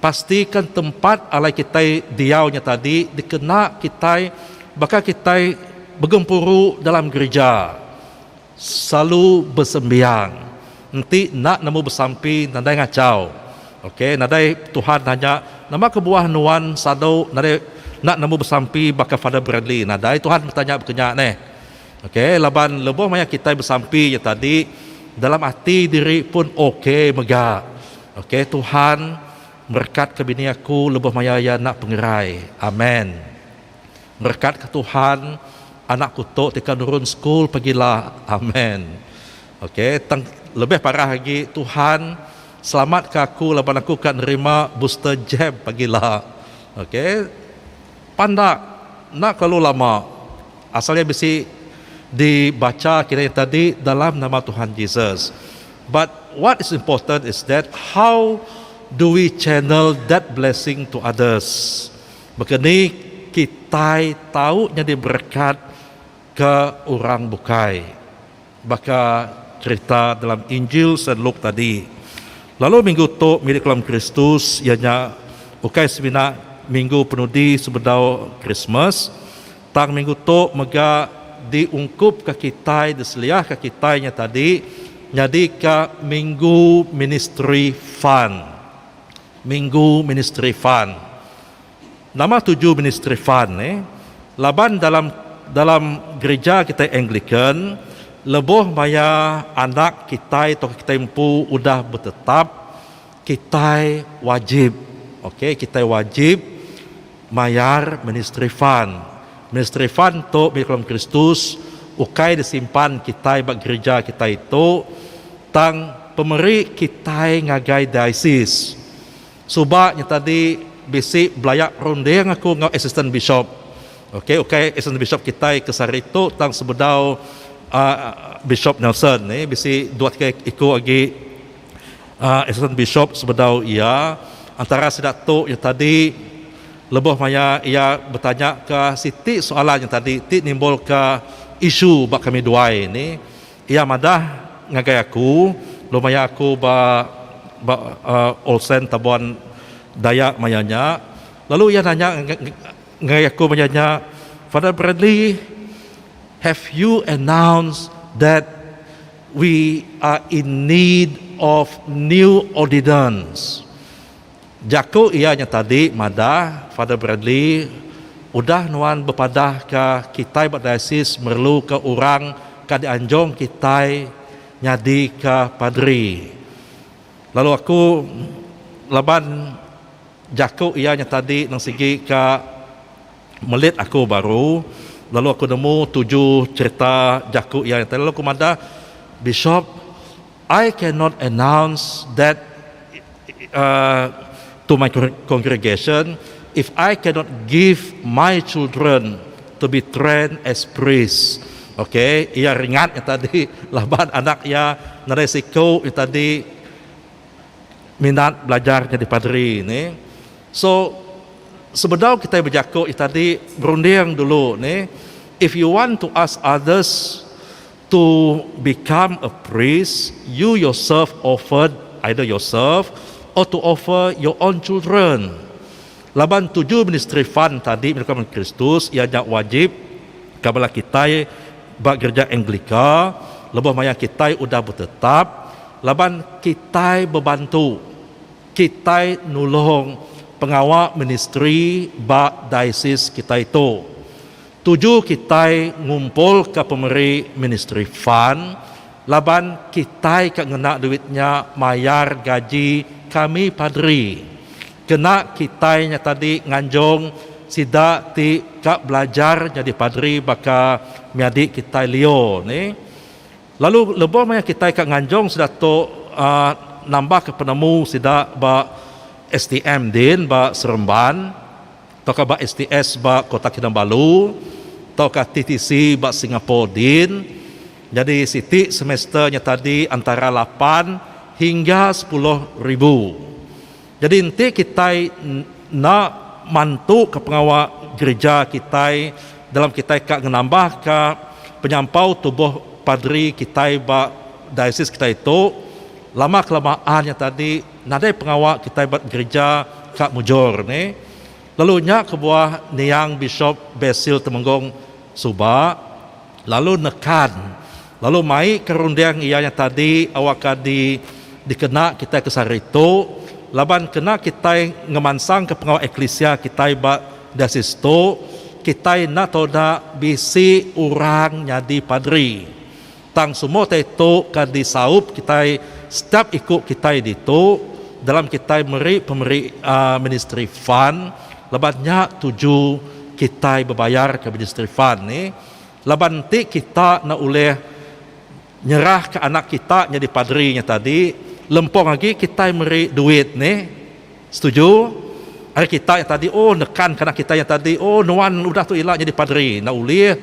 Speaker 4: pastikan tempat alai kitai diau nya tadi dikena kitai baka kitai begempuru dalam gerija, selalu besembiang. Enti enda nemu besampi nadai ngachau. Ok, nadai Tuhan nanya, nama kebuah nuan sadu nadai enda nemu besampi baka Father Bradley. Nadai Tuhan betanya baka nya neh. Ok laban lebuh maya kitai besampi nya tadi dalam ati diri pun ok mega. Ok Tuhan merekat ke bini aku lebuh maya iya enda pengerai. Amen. Merekat ke Tuhan anak ku tu ti ka nurun school pagila. Amen. Ok tang lebih parah agi Tuhan selamat ke aku laban aku ka nerima booster jab pagila. Ok pandak enda kelalu lama. Asal iya bisi dibacha kitai tadi dalam nama Tuhan Jesus. But what is important is that how do we channel that blessing to others? Baka ni kitai tau nyadi berekat ke orang bukai? Baka cherita dalam Injil Saint Luke tadi. Lalu minggu tu milik Kelam Kristus iya nya ukai semina minggu penudi sebedau Krismas, tang minggu tu mega diungkupka kitai diseliahka kitai nya tadi nyadika Minggu Ministry Fund. Minggu Ministry Fund. Nama tuju Ministry Fund nih? Laban dalam dalam gerija kitai Anglican lebuh maya anak kitai tauka kitai empu udah betetap kitai wajib ok kitai wajib mayar Ministry Fund. Ministry Fund tu Milik Kristus ukai disimpan kitai ba gerija kitai tu tang pemeri kitai ngagai diocese. Suba nya tadi bisi belaya runding aku enggau assistant bishop. Ok ukai assistant bishop kitai ke sehari tu tang sebedau uhh Bishop Nelson ni bisi dua tiga iku agi uhh assistant bishop sebedau iya. Antara sida tu nya tadi lebuh maya iya betanya ka siti soalan nya tadi ti nimbulka isu ba kami duai ni. Iya madah ngagai aku lebuh maya aku ba ba Olsen Tabuan Dayak maya nya lalu iya nanya ngagai aku maya nya Father Bradley have you announced that we are in need of new ordinance? Jaku iya nya tadi madah, Father Bradley, udah nuan bepadahka kitai ba diocese mereluka orang ka dianjung kitai nyadika paderi. Lalu aku laban jaku iya nya tadi nang sigi ka melit aku baru lalu aku nemu tuju cherita jaku iya nya tadi lalu aku madah, Bishop, I cannot announce that to my congregation. If I cannot give my children to be trained as priests. Okay, iya ringat nya tadi laban anak iya nadai siku nya tadi minat belajar nyadi paderi ni. So sebedau kitai bejaku nya tadi berunding dulu ni if you want to ask others to become a priest you yourself offered either yourself or to offer your own children. Laban tuju ministri fund tadi menyokong Kristus iya nya wajib ka bala kitai ba gerija Anglika lebuh maya kitai udah betetap laban kitai bebantu kitai nulung pengawa ministri ba diocese kitai tu. Tuju kitai ngumpulka pemeri ministri fund laban kitai ka ngena duit nya mayar gaji kami paderi. Kena kitai nya tadi nganjung sida ti ka belajar nyadi paderi baka menyadi kitai Leo ni. Lalu lebuh maya kitai ka nganjung sida tu uhh nambahka penemu sida ba STM din ba Seremban. Tauka ba STS ba Kota Kinabalu tauka TTC ba Singapore din. Nyadi siti semester nya tadi antara lapan hingga 10,000. Nyadi enti kitai enda mantu ka pengawa gerija kitai dalam kitai ka ngenambah ka penyampau tubuh paderi kitai ba diocese kitai tu, lama kelamaan nya tadi nadai pengawa kitai ba gerija ka mujur ni. Lalu nya kebuah niang Bishop Basil Temenggong suba lalu nekan lalu mai ke runding iya nya tadi awakka di dikena kitai ke sehari tu laban kena kitai ngemansangka pengawa eklisia kitai ba diocese tu kitai enda tau enda bisi orang nyadi paderi. Tang semua utai tu ka disaup kitai setiap iku kitai ditu dalam kitai meri pemeri ministry fund laban nya tuju kitai bebayar ka ministry fund ni laban enti kita enda ulih nyerah ka anak kita nyadi paderi nya tadi lempong agi kitai meri duit ni setuju ari kita nya tadi oh nekan ka anak kita nya tadi oh nuan udah tu ila nyadi paderi enda ulih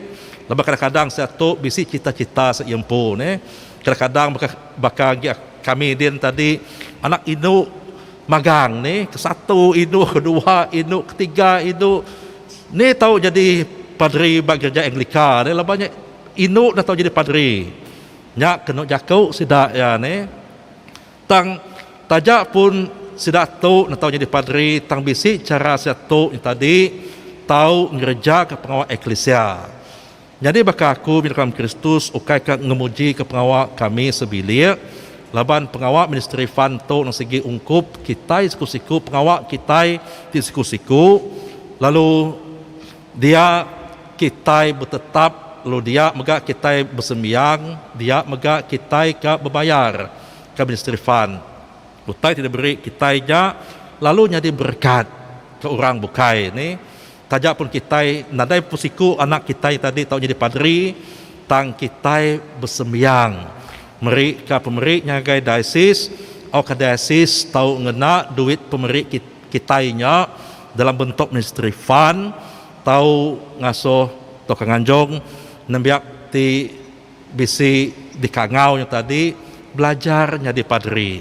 Speaker 4: laban kadang-kadang sia tu bisi cita-cita sia iya empu neh kadang-kadang baka baka agi kami din tadi anak indu magang neh ke satu indu kedua indu ketiga indu ni tau jadi paderi ba gerija Anglika neh laban nya indu enda tau jadi paderi nya kenu jaku sida iya neh. Tang, taja pun sida tu netau nyadi paderi tang bisi chara sida tu nya tadi tau ngerejaka pengawa eklisia. Nyadi baka aku bina dalam Kristus ukai ka ngemujika pengawa kami sebilik laban pengawa ministri fund tu nang sigi ungkup kitai siku-siku pengawa kitai ti siku-siku lalu dia kitai betetap lalu dia mega kitai besembiang dia mega kitai ka bebayar. Ka Ministri Fund. Utai ti diberi kitai nya lalu nyadi berekat ke orang bukai ni. Taja pun kitai nadai pun siku anak kitai tadi tau nyadi paderi tang kitai besembiang meri ka pemeri nya ngagai diocese auka diocese tau ngena duit pemeri kitai nya dalam bentuk Ministry Fund tau ngasuh tauka nganjung nembiak ti Bisi dikangau nya tadi belajar nyadi paderi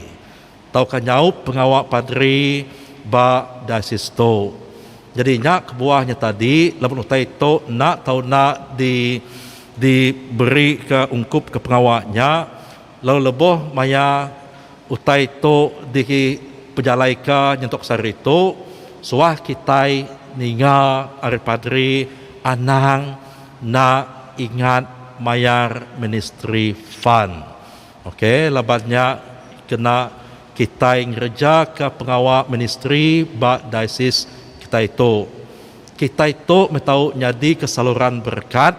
Speaker 4: tauka nyaup pengawa paderi ba diocese tu. Nyadi nya kebuah nya tadi laban utai tu enda tau enda di diberi ke ungkup ke pengawa nya lalu lebuh maya utai tu dipejalaika nyentuk sehari tu suah kitai ninga ari paderi anang enda ingat mayar ministry fund. Ok laban nya kena kitai ngereja ka pengawa ministry ba diocese kitai tu. Kitai tu meh tau nyadi ke saluran berekat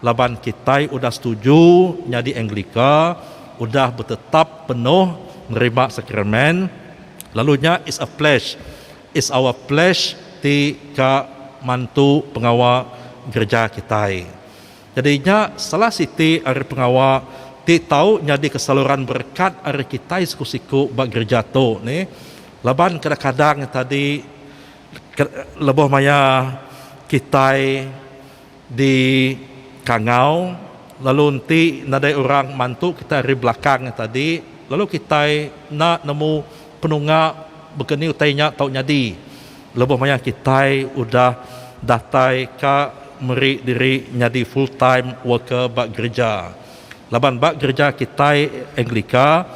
Speaker 4: laban kitai udah setuju nyadi Anglika udah betetap penuh nerima sakramen lalu nya is a pledge is our pledge ti ka mantu pengawa gereja kitai. Nyadi nya salah siti ari pengawa ti tau nyadika saluran berekat ari kitai siku-siku ba gereja tu nih laban kadang-kadang tadi. Lebuh maya kitai di kangau lalu enti nadai orang mantu kitai ari belakang nya tadi lalu kitai enda nemu penunga baka ni utai nya tau nyadi lebuh maya kitai udah datai ka meri diri nyadi full time worker ba gerija. Laban ba gerija kitai Anglika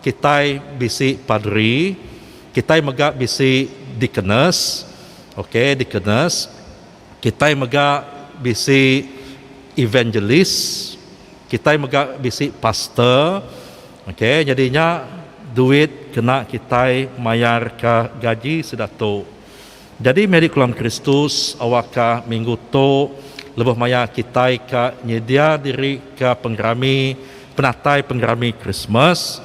Speaker 4: kitai bisi padri. Kitai mega bisi deaconess, ok deaconess, kitai mega bisi evangelist, kitai mega bisi pastor, ok nyadi nya duit kena kitai mayar ka gaji sida tu. Jadi meri keluang Kristus awakka minggu tu lebuh maya kitai ka nyedia diri ka pengerami penatai pengerami Krismas,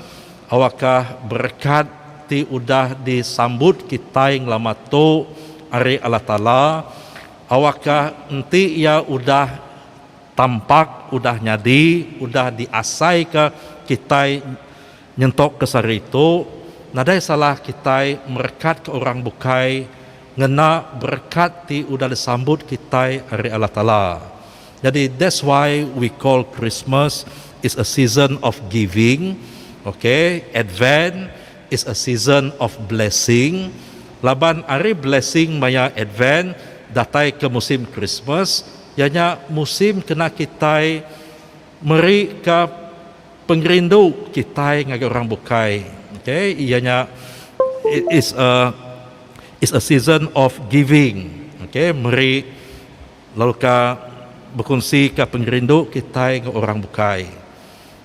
Speaker 4: Awakka berekat ti udah disambut kitai ngelama tu ari Allah Taala, awakka enti iya udah tampak, udah nyadi, udah diasaika kitai nyentuk ke sehari tu, nadai salah kitai merekatka orang bukai ngena berekat ti udah disambut kitai ari Allah Taala. Nyadi that's why we call Christmas is a season of giving, okay, Advent is a season of blessing, laban ari blessing maya Advent datai ke musim Christmas iya nya musim kena kitai meri ka pengerindu kitai ngagai orang bukai, okay, iya nya it is a is a season of giving, okay, meri. Lalu ka bekunsika pengerindu kitai enggau orang bukai.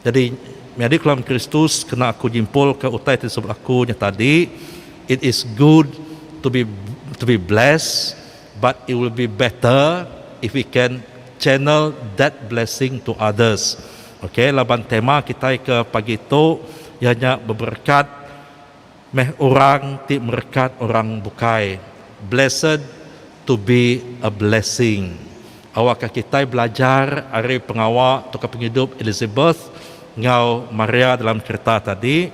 Speaker 4: Nyadi, menyadi kelam Kristus kena aku nyimpulka utai ti disebut aku nya tadi, it is good to be to be blessed but it will be better if we can channel that blessing to others. Okay, laban tema kitai ke pagi tu iya nya beberekat Meh orang ti merekat orang bukai. Blessed to be a blessing. Awakka kitai belajar ari pengawa tauka pengidup Elizabeth enggau Maria dalam cherita tadi,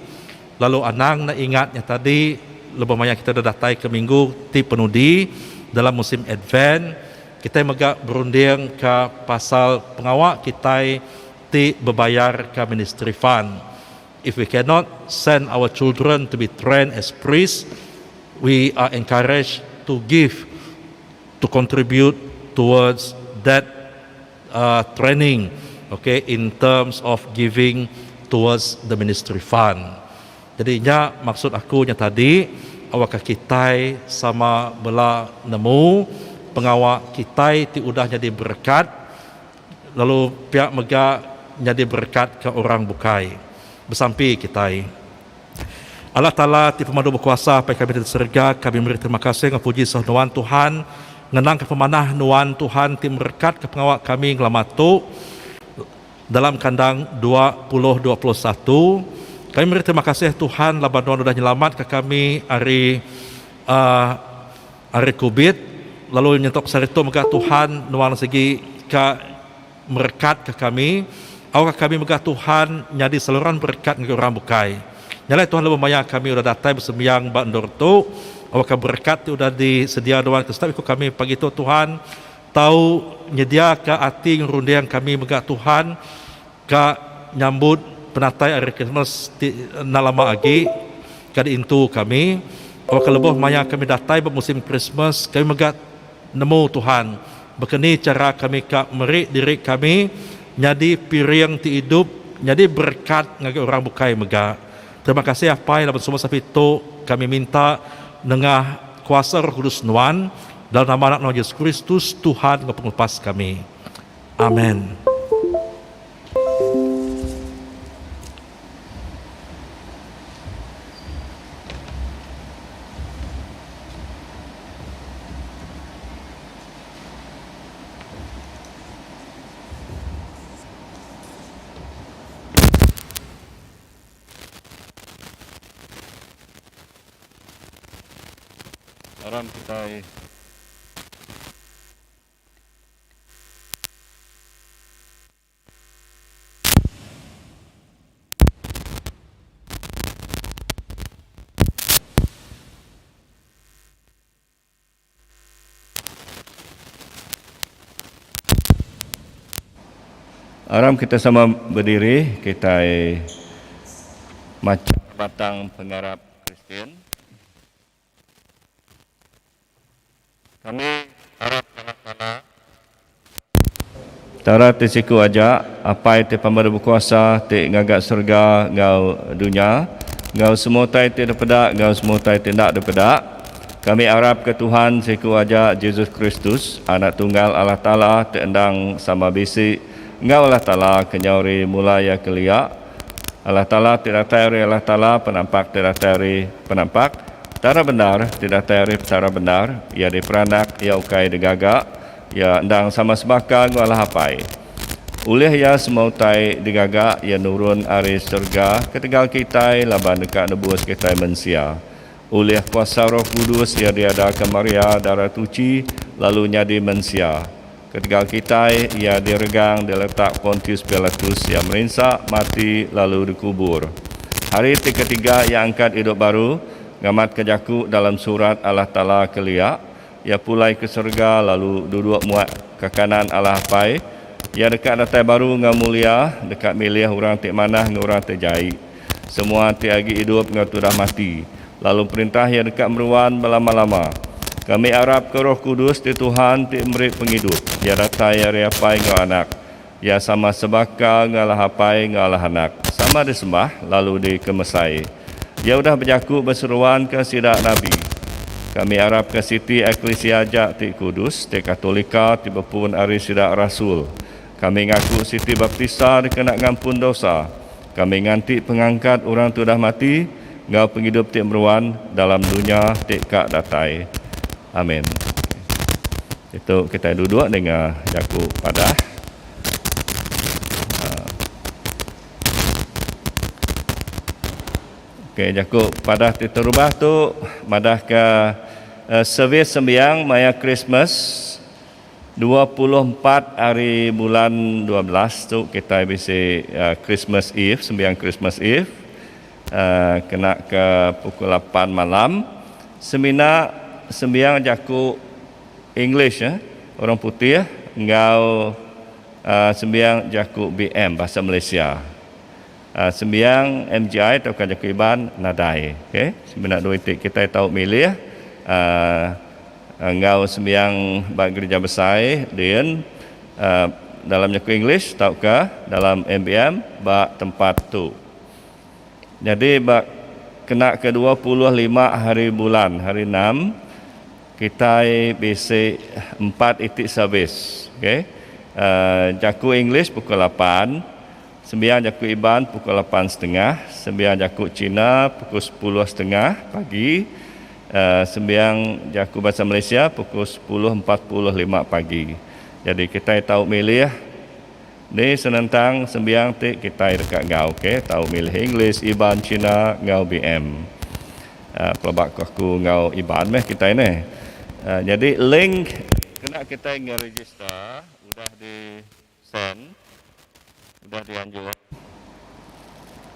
Speaker 4: lalu anang enda ingat nya tadi lebuh maya kitai udah datai ke minggu ti penudi dalam musim Advent, kitai mega berundingka pasal pengawa kitai ti bebayarka ministry fund. If we cannot send our children to be trained as priests, we are encouraged to give to contribute towards that uh, training, okay, in terms of giving towards the ministry fund. Jadi nya maksud aku nya tadi, awakka kitai sama bela nemu pengawa kitai ti udah nyadi berekat lalu pia mega nyadi berekat ke orang bukai. Besampi kitai. Allah Taala ti pemadu bekuasa Apai kami ti di serega, kami meri terima kasih enggau puji sah Nuan Tuhan ngenangka pemanah Nuan Tuhan ti merekatka pengawa kami ngelama tu dalam kandang 2021. Kami meri terima kasih Tuhan laban Nuan udah nyelamatka kami ari uhh Ari kubit, lalu nyentuk sehari tu mega Tuhan nuan sigi ka merekatka kami, awakka kami mega Tuhan nyadi saluran berekat ngagai orang bukai. Nya alai Tuhan lebuh maya kami udah datai besembiang ba endur tu, awakka berekat ti udah disedia nuan ke setiap iku kami pagi tu Tuhan tau nyediaka ati enggau runding kami mega Tuhan ka nyambut penatai ari Krismas ti enda lama agi ka diintu kami. Tauka lebuh maya kami datai ba musim Krismas, kami mega nemu Tuhan baka ni chara kami ka meri diri kami nyadi piring ti idup nyadi berekat ngagai orang bukai mega. Terima kasih Apai laban semua sampi tu kami minta nengah kuasa Roh Kudus Nuan dalam nama Anak Nuan Jesus Kristus Tuhan enggau Pengelepas kami. Amen.
Speaker 7: Aram kitai. Aram kita sama bediri kitai macha batang pengarap Kristian. Kami arap Allah Taala. Petara ti siku aja, Apai ti Pemadu Bekuasa ti ngaga serega enggau dunya, enggau semua utai ti dipeda enggau semua utai ti enda dipeda. Kami arapka Tuhan siku aja Jesus Kristus, Anak Tunggal Allah Taala ti endang sama bisi enggau Allah Taala kenyau ari mula iya kelia, Allah Taala ti datai ari Allah Taala, penampak ti datai ari penampak, Petara bendar ti datai ari Petara bendar, iya diperanak, iya ukai digaga, Iya endang sama sebaka enggau Allah Apai. Ulih Iya semua utai digaga Iya nurun ari serega ketegal kitai laban deka nebus kitai mensia. Ulih kuasa Roh Kudus Iya diadaka Maria Dara Tuchi lalu nyadi mensia. Ketegal kitai, Iya diregang diletak Pontius Pilatus, Iya merinsa, mati lalu dikubur. Hari ti ketiga Iya angkat idup baru, ngamatka jaku dalam surat Allah Taala kelia, Iya pulai ke serega lalu duduk muak ke kanan Allah Apai. Iya deka datai baru enggau mulia, deka milih orang ti manah enggau orang ti jai, semua ti agi idup enggau ti udah mati, lalu perintah Iya deka meruan belama-lama. Kami arapka Roh Kudus ti Tuhan ti meri pengidup. Iya datai ari Apai enggau Anak. Iya sama sebaka enggau Allah Apai enggau Allah Anak, sama disembah lalu dikemesai. Iya udah bejaku beseruanka sida nabi. Kami arapka siti eklisia aja ti kudus, ti katolika ti bepun ari sida rasul. Kami ngaku siti baptisa dikena ngampun dosa. Kami nganti pengangkat orang ti udah mati enggau pengidup ti meruan dalam dunya ti ka datai. Amin. Ditu kitai duduk ninga jaku padah. Okey, jaku padah ti terubah tu madahka servis sembiang maya Krismas 24 hari bulan 12 tu kitai bisi Christmas Eve, sembiang Christmas Eve kena ke pukul 8 malam. Semina sembiang jaku English orang putih enggau sembiang jaku BM Bahasa Malaysia. Sembiang MGI tauka jaku Iban nadai. Okey, semina dua iti kitai tau milih enggau sembiang ba gerija besai din dalam jaku English tauka dalam MBM ba tempat tu. Nyadi ba kena ke 25 hari bulan, hari enam, kitai bisi empat iti servis. Okay. Jaku English pukul lapan, sembiang jaku Iban pukul lapan setengah, sembiang jaku Cina pukul sepuluh setengah pagi, sembiang jaku Bahasa Malaysia pukul 10.45 pagi. Jadi kitai tau milih Ni senentang sembiang ti kitai deka enggau ok tau milih English, Iban, Cina enggau BM. Pelaba ku aku enggau Iban meh kitai neh. Nyadi link kena kitai ngeregister udah di send udah dianjur.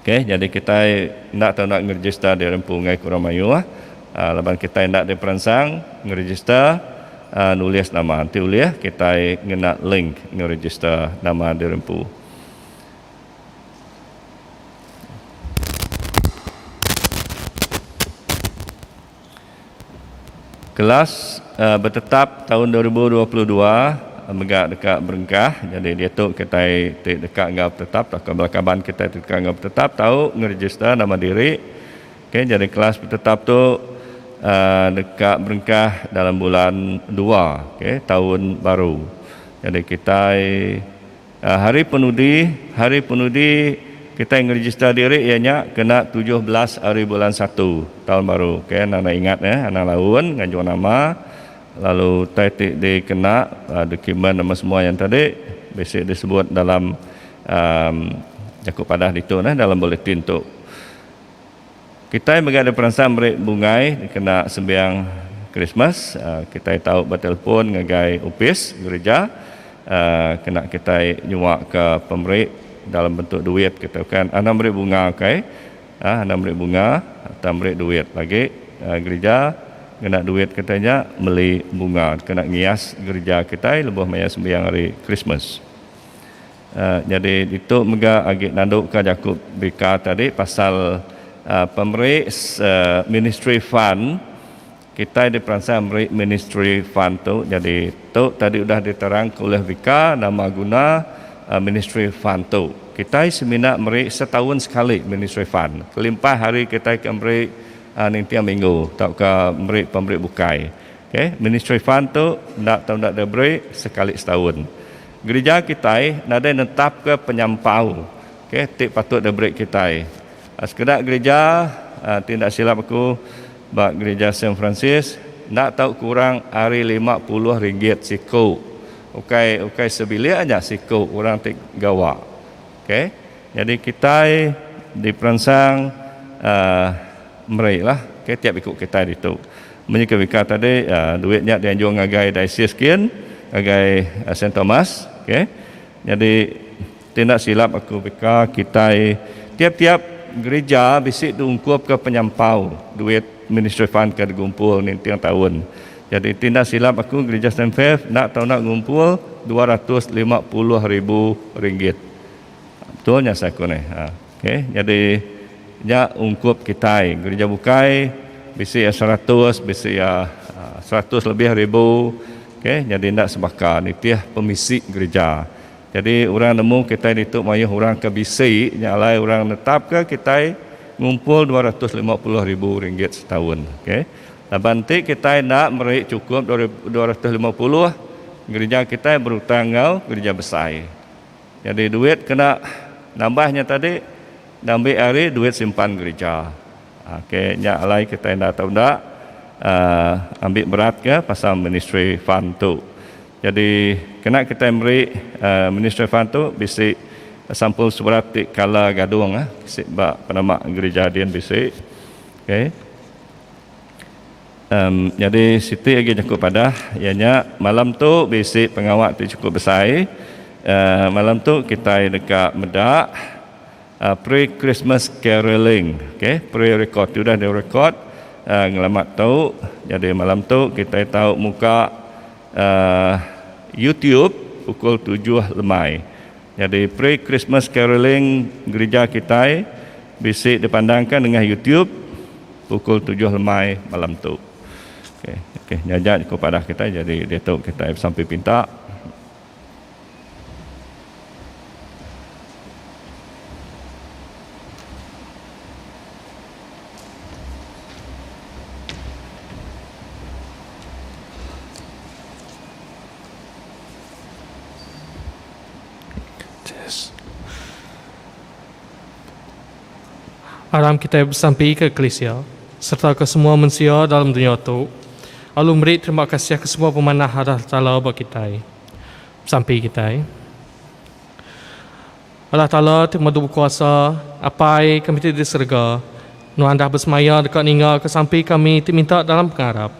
Speaker 7: Ok nyadi kitai enda tau enda ngeregister diri empu enggai ke orang mayuh laban kitai enda diperansang ngeregister nulis nama enti ulih kitai ngena link ngeregister nama diri empu. Kelas betetap taun 2022 mega deka berengkah. Nyadi diatu kitai ti deka enggau betetap tauka bala kaban kitai ti deka enggau betetap tau ngeregister nama diri. Okey jadi kelas betetap tu deka berengkah dalam bulan dua okey taun baru. Jadi kitai Hari penudi, Hari penudi kitai ngerejista diri iya nya kena 17 hari bulan satu taun baru. Okey anang enda ingat eh anang laun nganjung nama lalu utai ti dikena dokumen nama semua yang tadi bisi disebut dalam uhh jaku padah ditu neh dalam buletin tu. Kitai mega diperansang meri bungai dikena sembiang Krismas. Kitai tau betelefon ngagai opis gerija kena kitai nyuaka pemeri dalam bentuk duit kitai bukan anang meri bunga kai. Anang meri bunga tang meri duit agi gerija ngena duit kitai nya meli bunga kena ngias gerija kitai lebuh maya sembiang hari Krismas. Nyadi ditu mega agi nanduka jaku Bika tadi pasal pemeri ministry fund. Kitai diperansang meri ministry fund tu. Nyadi tu tadi udah diterangka ulih Bika nama guna ministry fund tu. Kitai semina meri setaun sekali ministry fund kelimpah ari kitai ke meri ninting minggu tauka meri pemeri bukai. Okay, ministry fund tu enda tau enda diberi sekali setaun. Gerija kitai nadai netapka penyampau okay, ti patut diberi kitai. Sekeda gerija ti enda silap aku ba gerija Saint Francis enda tau kurang ari 50 ringgit siku. Ukai ukai sebilik aja siku orang ti gawa. Okay. Nyadi kitai diperansang uhh meri lah okay tiap iku kitai ditu. Munyi ke Vika tadi uhh duit nya dianjung ngagai diocese kin ngagai Saint Thomas okay. Nyadi ti enda silap aku Vika kitai tiap-tiap gerija bisi diungkupka penyampau duit ministry fund ke digumpul ninting taun. Nyadi ti enda silap aku gerija Saint Faith enda tau enda ngumpul 250 ribu ringgit. Betul nya asai aku neh. Okay. Nyadi nya ungkup kitai. Gerija bukai bisi iya 100, bisi iya 100 lebih ribu. Okay. Nyadi enda sebaka nitih pemisi gerija. Jadi orang nemu kitai ditu mayuh orang ke bisi nya alai orang netapka kitai ngumpul 250 ribu ringgit setaun. Okay. Laban enti kitai enda meri chukup 250, gerija kitai berutang enggau gerija besai. Nyadi duit kena nambah nya tadi diambi ari duit simpan gerija. Ok nya alai kitai enda tau enda uhh ambi berat ke pasal ministry fund tu. Nyadi kena kitai meri uhh ministry fund tu bisi sampul surat ti kala gadung uhh bisi ba penama gerija din bisi. Ok. Em nyadi siti agi jaku padah iya nya malam tu bisi pengawa ti chukup besai. Em malam tu kitai deka meda uhh pre Christmas caroling okay pre record ti udah direkod uhh ngelama tu. Nyadi malam tu kitai tau muka uhh YouTube pukul tujuh lemai. Nyadi pre Christmas caroling gerija kitai bisi dipandangka nengah YouTube pukul tujuh lemai malam tu. Okey, okey nya aja jaku padah kitai jadi diatu kitai besampi pinta.
Speaker 8: Aram kitai besampi ke eklisia sereta ke semua mensia dalam dunya tu, lalu meri terima kasih ke semua pemanah Allah Taala ba kitai. Besampi kitai. Allah Taala ti pemadu bekuasa, Apai kami ti di serega, Nuan dah besemaya deka ningaka sampi kami ti minta dalam pengarap.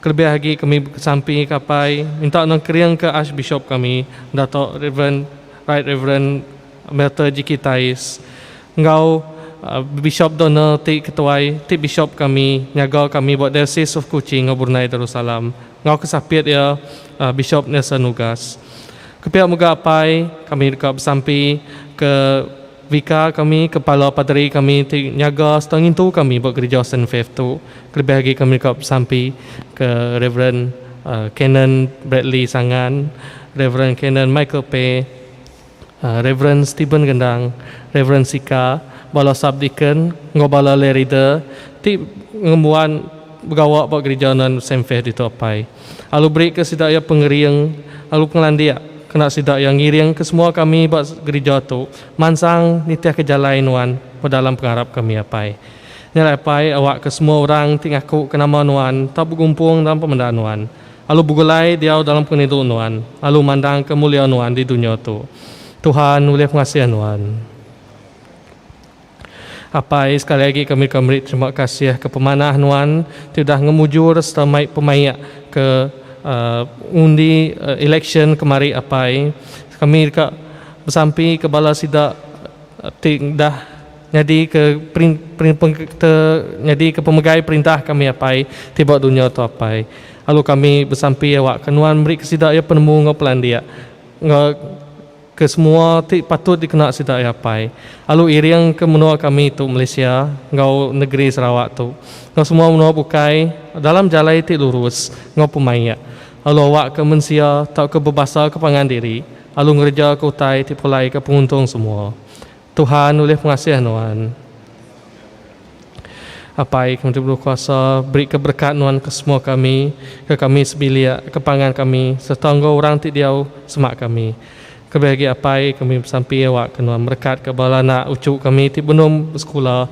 Speaker 8: Kelebih agi kami besampi ke Apai minta nuan kering ke Archbishop kami Dato Reverend Right Reverend Melter GK Tais enggau Bishop Donald ti ketuai ti bishop kami nyaga kami ba Diocese of Kuching enggau Brunei Darussalam enggau ke sapit iya Bishop Nelson Ugas. Ke pia mega Apai kami deka besampi ke Vicar kami, kepala paderi kami ti nyaga sereta ngintu kami ba gerija Saint Faith tu. Kelebih agi kami deka besampi ke Reverend Canon Bradley Sangan, Reverend Canon Michael Pay, Reverend Stephen Gendang, Reverend Sika, bala sub-deacon enggau bala lay reader ti ngembuan begawa ba gerija nan Saint Faith ditu apai. Lalu beri ke sida iya pengering lalu pengelandik kena sida iya ngiring ke semua kami ba gerija tu mansang nitihka jalai nuan ba dalam pengarap kami apai. Nya alai apai awakka semua orang ti ngaku ke nama nuan tau begumpung dalam pemendar nuan lalu begulai diau dalam pengerindu nuan lalu mandangka mulia nuan di dunya tu. Tuhan ulih pengasih nuan. Apai, sekali agi kami deka meri terima kasih ke pemanah nuan ti udah ngemujur sereta mai pemaik ke ngundi election kemari apai. Kami deka besampi ke bala sida ti udah nyadi ke nyadi ke pemegai perintah kami apai ti ba dunya tu apai. Lalu kami besampi awakka nuan meri ke sida iya penemu enggau pelandik enggau. ke semua ti patut dikena sida iya apai. Alu iring ke menua kami tu Malaysia enggau negeri Sarawak tu enggau semua menua bukai dalam jalai ti lurus enggau pemaik alu awak ke mensia tauka bebasa ke pangan diri alu ngereja ke utai ti pulai ke penguntung semua. Tuhan ulih pengasih nuan. Apai kami ti bekuasa, beri ke berekat nuan ke semua kami, ke kami sebilik, ke pangan kami, sereta enggau orang ti diau semak kami. Kelebih agi apai kami besampi awak ke nuan merekat ke bala anak uchu kami ti benung besekula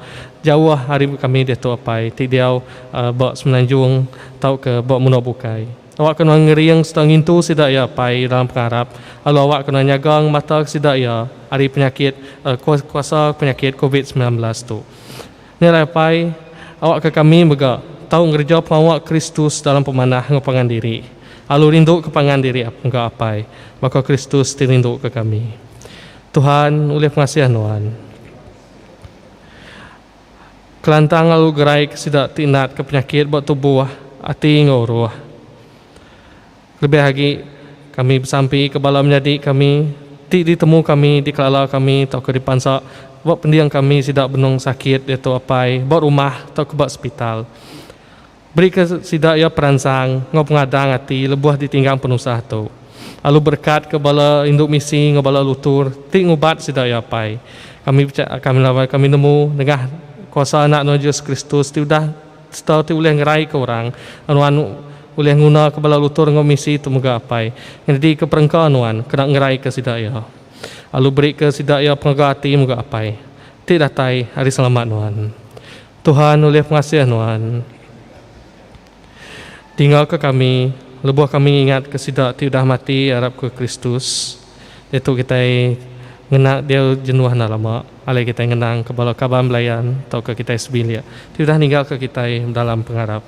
Speaker 8: jauh ari kami diatu apai ti diau ba Semenanjung tauka ba menua bukai. Awak ke nuan ngering sereta ngintu sida iya apai dalam pengarap lalu awak ke nuan nyaga ngemata ke sida iya ari penyakit kuasa penyakit covid 19 tu. Nya alai apai, awakka kami mega tau ngereja pengawa Kristus dalam pemanah enggau pangan diri, lalu rinduka pangan diri enggau apai, baka Kristus ti rinduka kami. Tuhan, ulih pengasih Nuan. Kelantang lalu geraika sida ti natka penyakit ba tubuh, ati enggau roh. Kelebih agi, kami besampi ke bala menyadi kami ti ditemu kami, dikelala kami tauka dipansa ba pending kami sida benung sakit diatu apai ba rumah tauka ba sepital. Berika sida iya peransang enggau pengadang ati lebuh ditinggang penusah tu. Lalu berekatka bala indu misi enggau bala lutur ti ngubat sida iya apai. Kami kami kami nemu nengah kuasa Anak Nuan Jesus Kristus ti udah Sereta ti ulih ngeraika orang, nuan ulih ngunaka bala lutur enggau misi tu mega apai, nyadika perengka nuan kena ngeraika sida iya. Lalu berika sida iya pengaga ati mega apai, ti datai ari selamat nuan. Tuhan ulih pengasih nuan. Tinggalka kami lebuh kami ngingatka sida ti udah mati arapka Kristus. Diatu kitai ngena dia jenuh enda lama alai kitai ngenang ke bala kaban belayan tauka kitai sebilik ti udah ninggalka kitai dalam pengarap.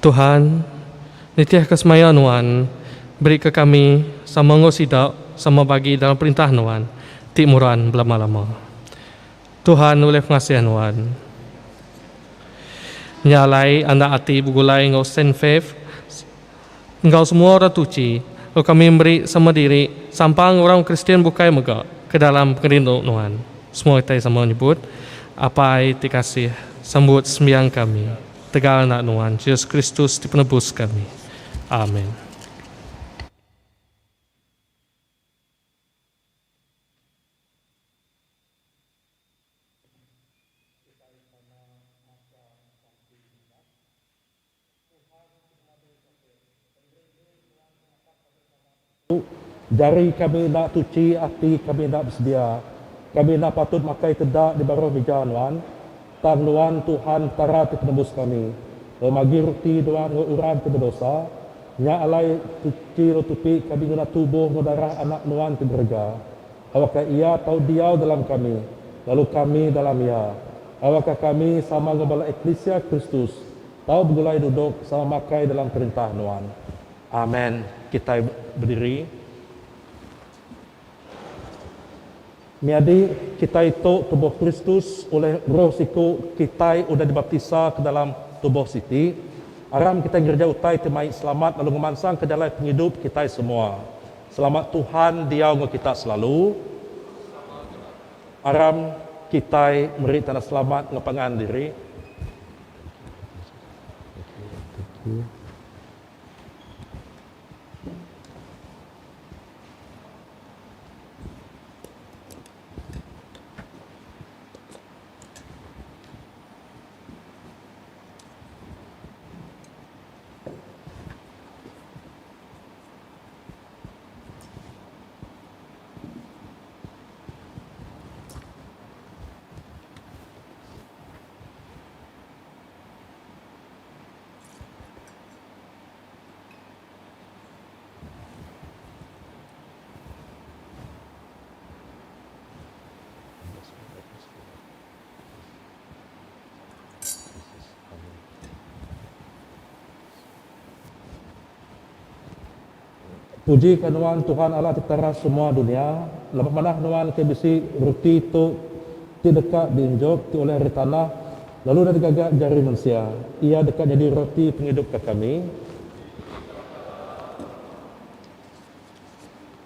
Speaker 8: Tuhan, nitihka semaya Nuan, berika kami sama enggau sida sama bagi dalam perintah Nuan ti meruan belama-lama. Tuhan ulih pengasih nuan. Nya alai anda ati begulai enggau Saint Faith enggau semua orang tuchi lalu kami meri sama diri sampang orang Kristian bukai mega ke dalam pengerindu nuan. Semua kitai sama nyebut, Apai ti kasih, sambut sembiang kami tegal anak nuan Jesus Kristus ti penebus kami. Amen.
Speaker 4: Jari kami enda tuchi, ati kami enda besedia. Kami enda patut makai teda di baruh mija Nuan. Tang Nuan, Tuhan, Petara ti penebus kami, lalu magi reti Nuan enggau orang ti bedosa. Nya alai, tuchi lalu tupi kami ngena tubuh enggau darah Anak Nuan ti berega. Awakka Iya tau diau dalam kami, lalu kami dalam Iya. Awakka kami, sama enggau bala eklisia Kristus, tau begulai duduk sama makai dalam Perintah Nuan. Amen. Kitai bediri. Menyadi, kitai tu tubuh Kristus, ulih Roh siku kitai udah dibaptisa ke dalam tubuh siti. Aram kitai ngereja utai ti mai selamat lalu ngemansangka jalai pengidup kitai semua. Selamat Tuhan diau enggau kita selalu. Aram kitai meri tanda selamat enggau pangan diri. Puji ka nuan Tuhan Allah ti Petara semua dunia, laban manah nuan ke bisi reti tu ti deka diinjop ti ulih ari tanah. Lalu udah digaga jari mensia. Iya deka nyadi roti pengidup ke kami.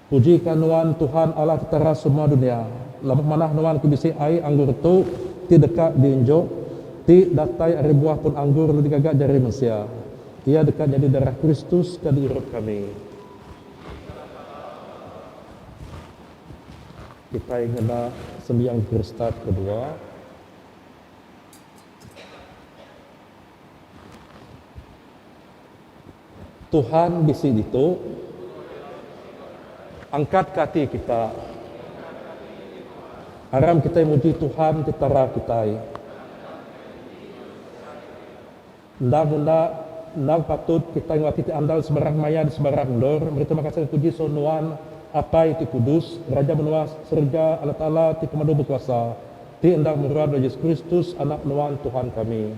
Speaker 4: Pujika Nuan, Tuhan Allah Petara semua dunya, laban pemanah Nuan ke bisi ai anggur tu ti deka dienjuk, ti datai ari buah pun anggur lalu digaga jari mensia. Iya deka nyadi darah Kristus ke diirup kami. Kitai ngena sembiang Kristat kedua. Tuhan bisi ditu. Angkatka ati kita. Aram kitai muji Tuhan ti Petara kitai. Endang enda endang patut kitai enggau ati ti andal sebarang maya di sebarang endur meri terima kasih enggau puji soh nuan Apai ti Kudus, Raja menua serega, Allah Taala ti Pemadu Bekuasa, ti endang meruan oleh Jesus Kristus Anak nuan Tuhan kami.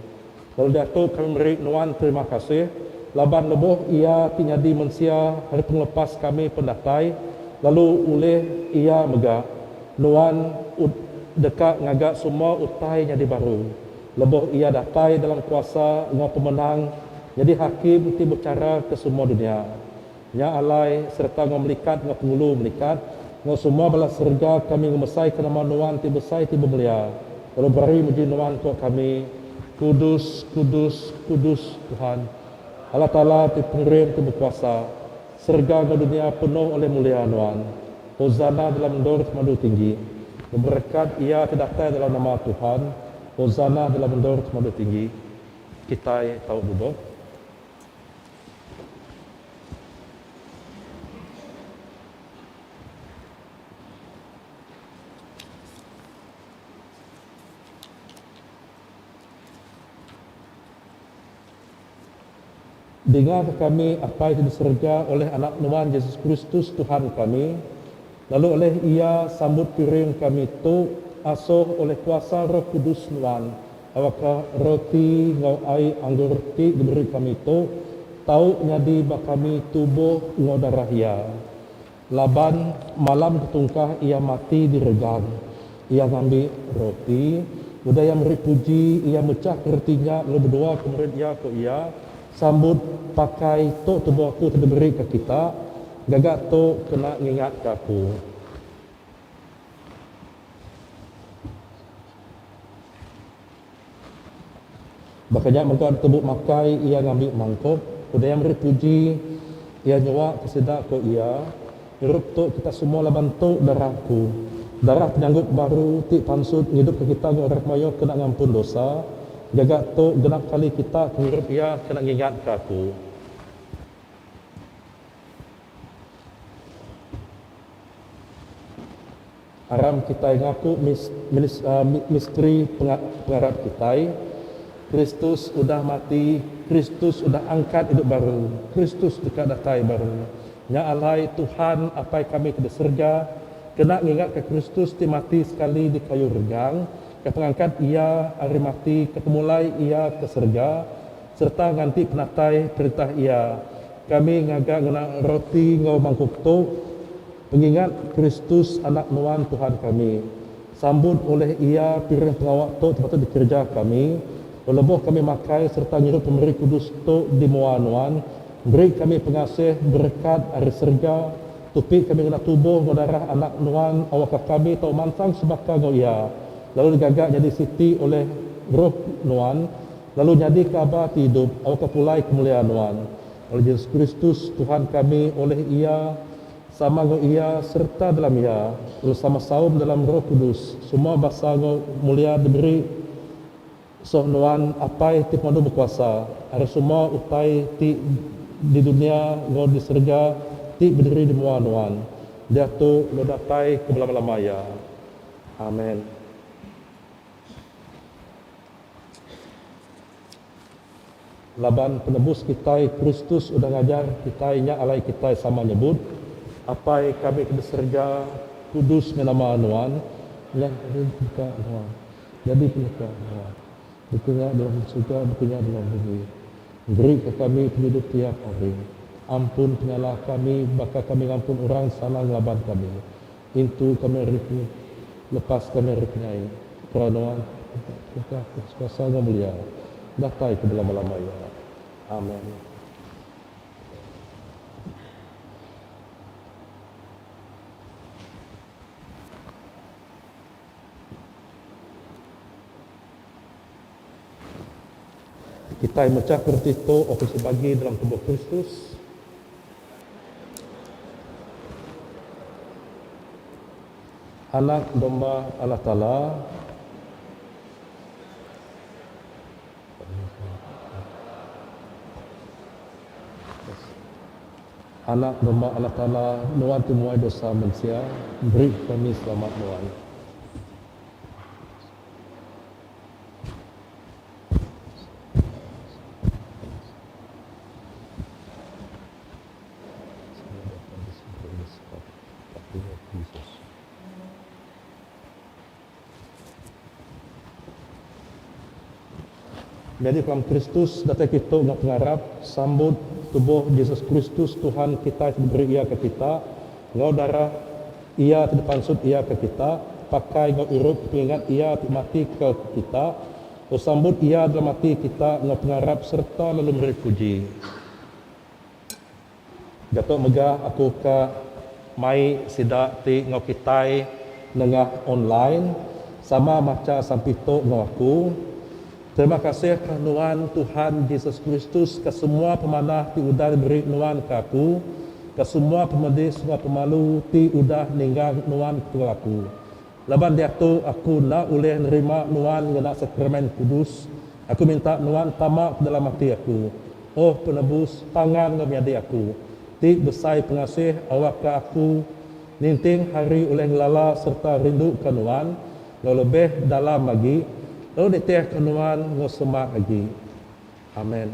Speaker 4: Lalu diatu kami meri nuan terima kasih laban lebuh Iya ti nyadi mensia hari pengelepas kami pen datai, lalu ulih Iya mega nuan ud deka ngaga semua utai nyadi baru. Lebuh Iya datai dalam kuasa enggau pemenang nyadi Hakim ti bechara ke semua dunya. Nya alai, sereta enggau melikat enggau pengulu melikat, enggau semua bala serega kami ngemesaika nama Nuan ti besai ti bemulia, lalu berari muji Nuan ko kami, Kudus, kudus, kudus Tuhan, Allah Taala ti Pengering ti Bekuasa, serega enggau dunya penuh oleh mulia Nuan. Hosana dalam endur pemadu tinggi. Beberekat Iya ti datai dalam nama Tuhan. Hosana dalam endur pemadu tinggi. Kitai tau duduk. Dingaka kami, Apai ti di serega, oleh Anak Nuan Jesus Kristus Tuhan kami, lalu oleh Iya sambut piring kami tu, asuh oleh kuasa Roh Kudus Nuan, awakka roti enggau ai anggur ti diberi kami tu tau nyadi ba kami tubuh enggau darah Iya. Laban malam ketungkah Iya mati diregang, Iya ngambi roti, udah Iya meri puji, Iya mechahka reti nya lalu bedua ke murid Iya, ku Iya, Sambut pakai tu tubuh Aku ti diberika kita, gaga tu kena ngingatka Aku. Baka nya mega ditebu makai iya ngambi mangkuk, udah iya meri puji, iya nyua ke sida ku iya, Ngirup tu kita semua laban tu darah aku, darah penyanggup baru ti pansut ngidupka kita enggau orang mayuh kena ngampun dosa, gaga tu genap kali kita ke ngirup iya kena ngingatka aku. Aram kitai ngaku misteri pengarap kitai, Kristus udah mati, Kristus udah angkat idup baru, Kristus deka datai baru. Nya alai, Tuhan, Apai kami ke di serega, kena ngingatka Kristus ti mati sekali di kayu regang, ke pengangkat Iya ari mati, ke pemulai Iya ke serega, sereta nganti penatai Perintah Iya. Kami ngaga ngena roti enggau mangkuk tu, Pengingat Kristus Anak Nuan Tuhan kami. Sambut oleh Iya piring pengawa tu ti patut dikereja kami, lalu lebuh kami makai sereta ngirup pemeri kudus tu di mua Nuan, beri kami pengasih berekat ari serega, tupi kami ngena tubuh enggau darah Anak Nuan awakka kami tau mansang sebaka enggau Iya, lalu digaga nyadi siti oleh Roh Nuan, lalu nyadika aba ti idup awakka pulai kemulia Nuan. Oleh Jesus Kristus, Tuhan kami, oleh Iya, sama enggau Iya, sereta dalam Iya, lalu sama saum dalam Roh Kudus, semua basa enggau mulia diberi soh Nuan, Apai ti Pemadu Bekuasa, ari semua utai ti di dunya enggau di serega ti bediri di mua Nuan, diatu enggau datai ke belama-lama iya. Amen. Laban Penebus kitai, Kristus, udah ngajar kitai nya alai kitai sama nyebut, Apai kami ke di serega, kudus meh nama Nuan, nya nyadi peneka Nuan, nyadi peneka Nuan, baka nya dalam serega baka nya dalam bumi. Berika kami pengidup tiap hari. Ampun penyalah kami baka kami ngampun orang salah ngelaban kami. Intu kami ari lepas kami ari penyai. Kerana Nuan. Perintah Kuasa enggau Mulia datai ke belama-lama iya. Amen. Kitai mechah reti tu opis bebagi dalam tubuh Kristus. Anak domba Allah Taala. Anak domba Allah Taala, nuan ti muai dosa mensia, beri kami selamat nuan. Nyadi dalam Kristus datai kitu enggau pengarap sambut tubuh Jesus Kristus Tuhan kitai ti diberi Iya ke kita, enggau darah Iya ti dipansut Iya ke kita, pakai enggau irup pengingat Iya ti mati ke kita, lalu sambut Iya dalam ati kita enggau pengarap sereta lalu meri puji. Diatu mega aku ka mai sida ti enggau kitai nengah online sama macha sampi tu enggau aku. Terima kasih ka nuan Tuhan Jesus Kristus ka semua pemanah ti udah diberi nuan ka aku, ka semua pemedis enggau pemalu ti udah ninggang nuan ketegal aku. Laban diatu aku enda ulih nerima nuan ngena sakramen kudus, aku minta nuan tama ke dalam ati aku. Oh Penebus, pangan enggau menyadi aku, ti besai pengasih awakka aku ninting hari ulih ngelala sereta rinduka Nuan enggau lebih dalam agi, lalu nitihka Nuan enggau semak agi. Amen.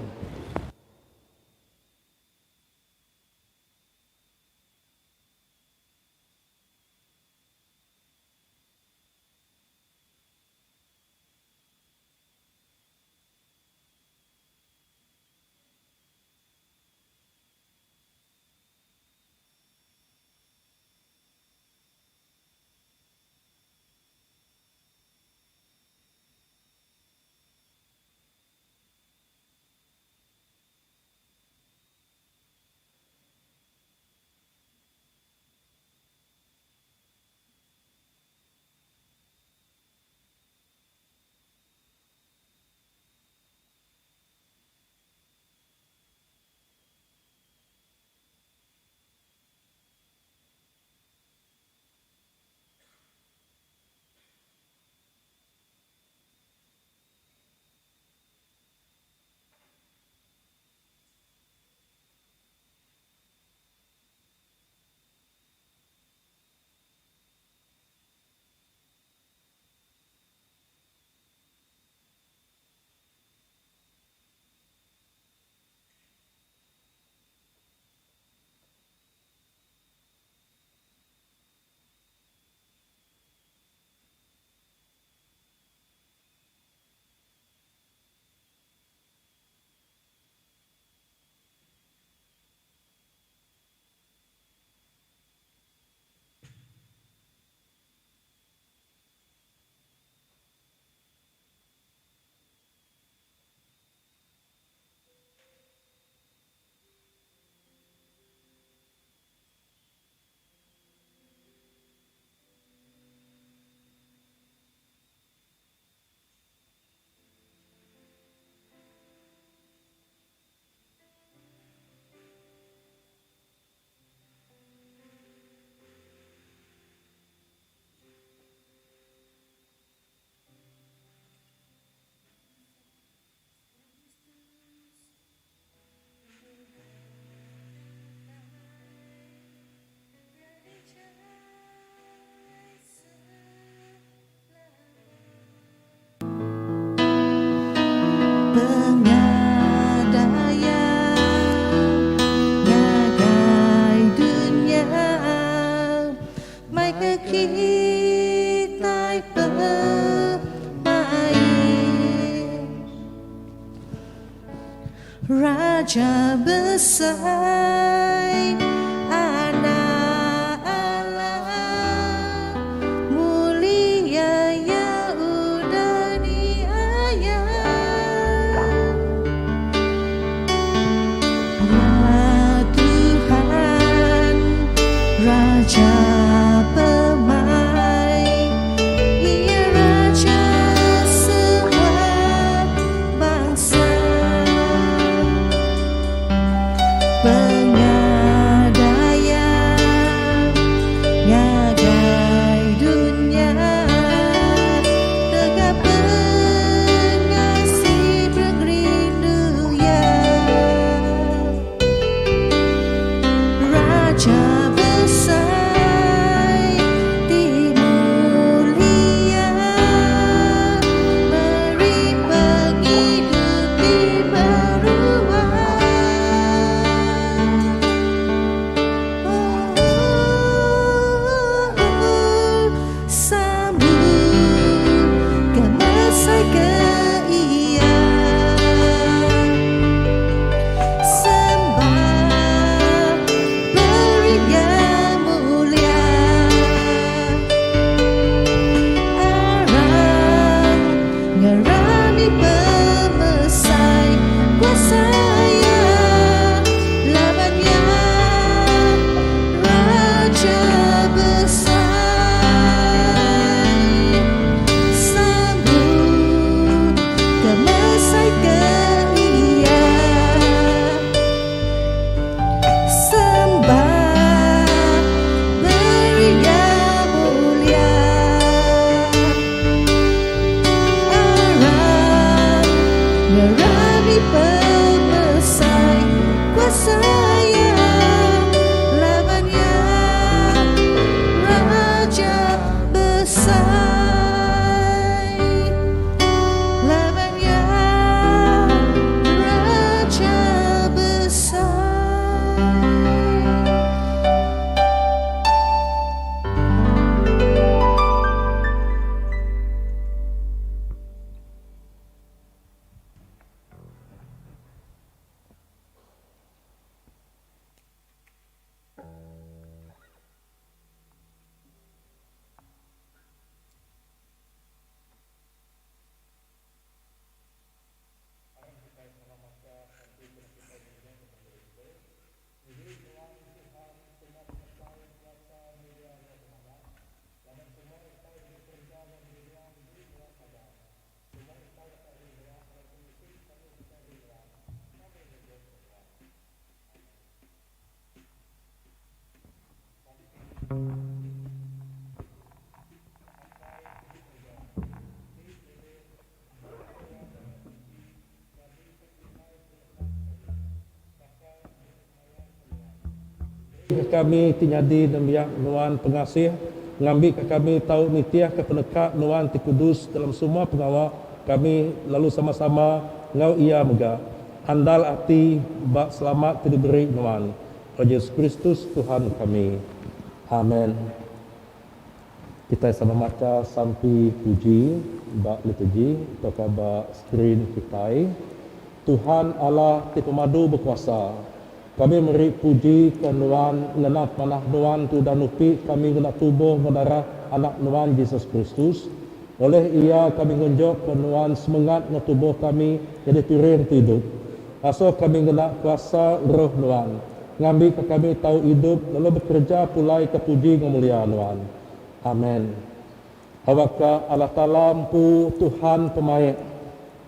Speaker 1: Raja besai Anak Allah Mulia ya udah di. Ngerami pemesai kuasa Iya laban Iya Raja Besai. Laban Iya Raja Besai.
Speaker 4: Meri nuan Tuhan semua pemesai kuasa mulia enggau pemadah, laban semua utai ti dikereja enggau di dunya diberi nuan magang. Semua utai datai ari nuan lalu pemisi kami datai ari nuan, kami nyebut ke nuan. Amen. Apai ti di serega, ti milih mensia dalam suci, nyadika kitai penetap kami, baka disemaya ke nuan. Beri ke kami ti nyadi nembiak nuan pengasih, ngambika kami tau nitihka peneka nuan ti kudus dalam semua pengawa kami lalu sama-sama enggau iya mega andal ati ba selamat ti diberi nuan, O Jesus Kristus Tuhan kami. Amen. Kitai sama macha sampi puji ba liturgi tauka ba skrin kitai. Tuhan Allah ti pemadu bekuasa, kami meri puji ke Nuan ngena pemanah Nuan ti udah nupi kami ngena tubuh enggau darah Anak Nuan Jesus Kristus. Oleh Iya kami ngunjok ke Nuan semengat enggau tubuh kami nyadi piring ti idup. Asuh kami ngena kuasa Roh Nuan. Ngambika kami tau idup lalu bekereja pulai ke puji enggau mulia Nuan. Amen. Awakka Allah Taala empu Tuhan pemaik,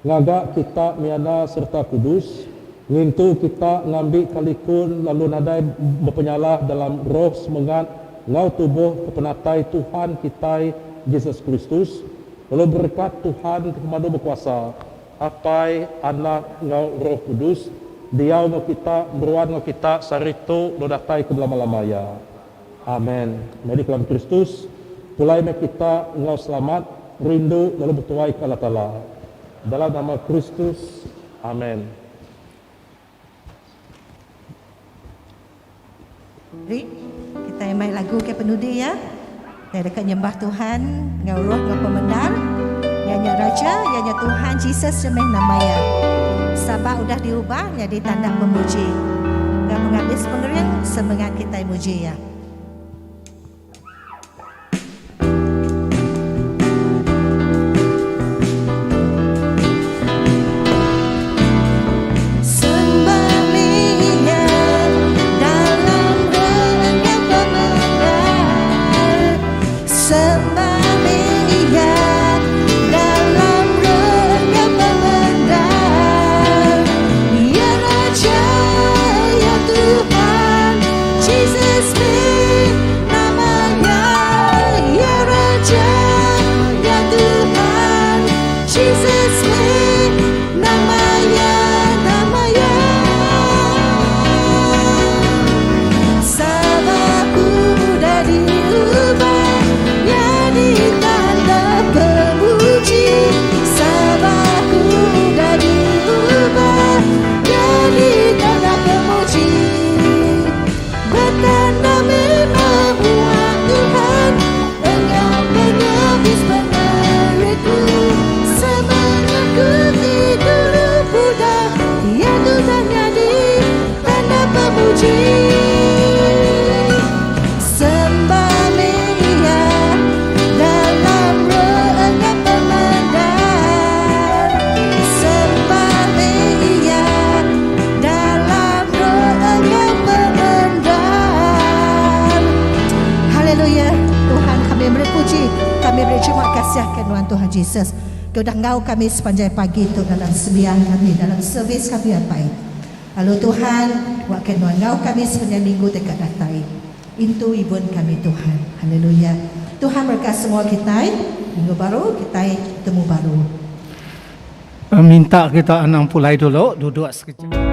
Speaker 4: ngaga kita menyana sereta kudus, ngintu kita ngambika likun lalu nadai bepenyalah dalam roh semengat enggau tubuh ke penatai Tuhan kitai Jesus Kristus, lalu berekat Tuhan ke Pemadu Bekuasa, Apai, Anak, enggau Roh Kudus, diau enggau kita, meruan enggau kita sehari tu lalu datai ke belama-lama iya. Amen. Nyadi kelam Kristus, pulai meh kita enggau selamat, rindu lalu betuai ke Allah Taala. Dalam nama Kristus, Amen.
Speaker 1: Ri, kitai mai lagu ke penudi ya. Kitai deka nyembah Tuhan enggau roh enggau pemendar. Iya nya Raja, iya nya Tuhan Jesus nya meh nama iya. Sabak udah diubah nyadi tanda pemuji. Enggau pengabis pengering semengat kitai muji iya. Jesus ke udah enggau kami sepanjai pagi tu dalam sembiang kami dalam servis kami apai. Lalu Tuhan wa ke nuan enggau kami sepanjai minggu ti ka datai. Intu ibun kami Tuhan. Haleluya. Tuhan berkat semua kitai. Minggu baru kitai betemu baru.
Speaker 2: Minta kita anang pulai dulu, duduk sekejap.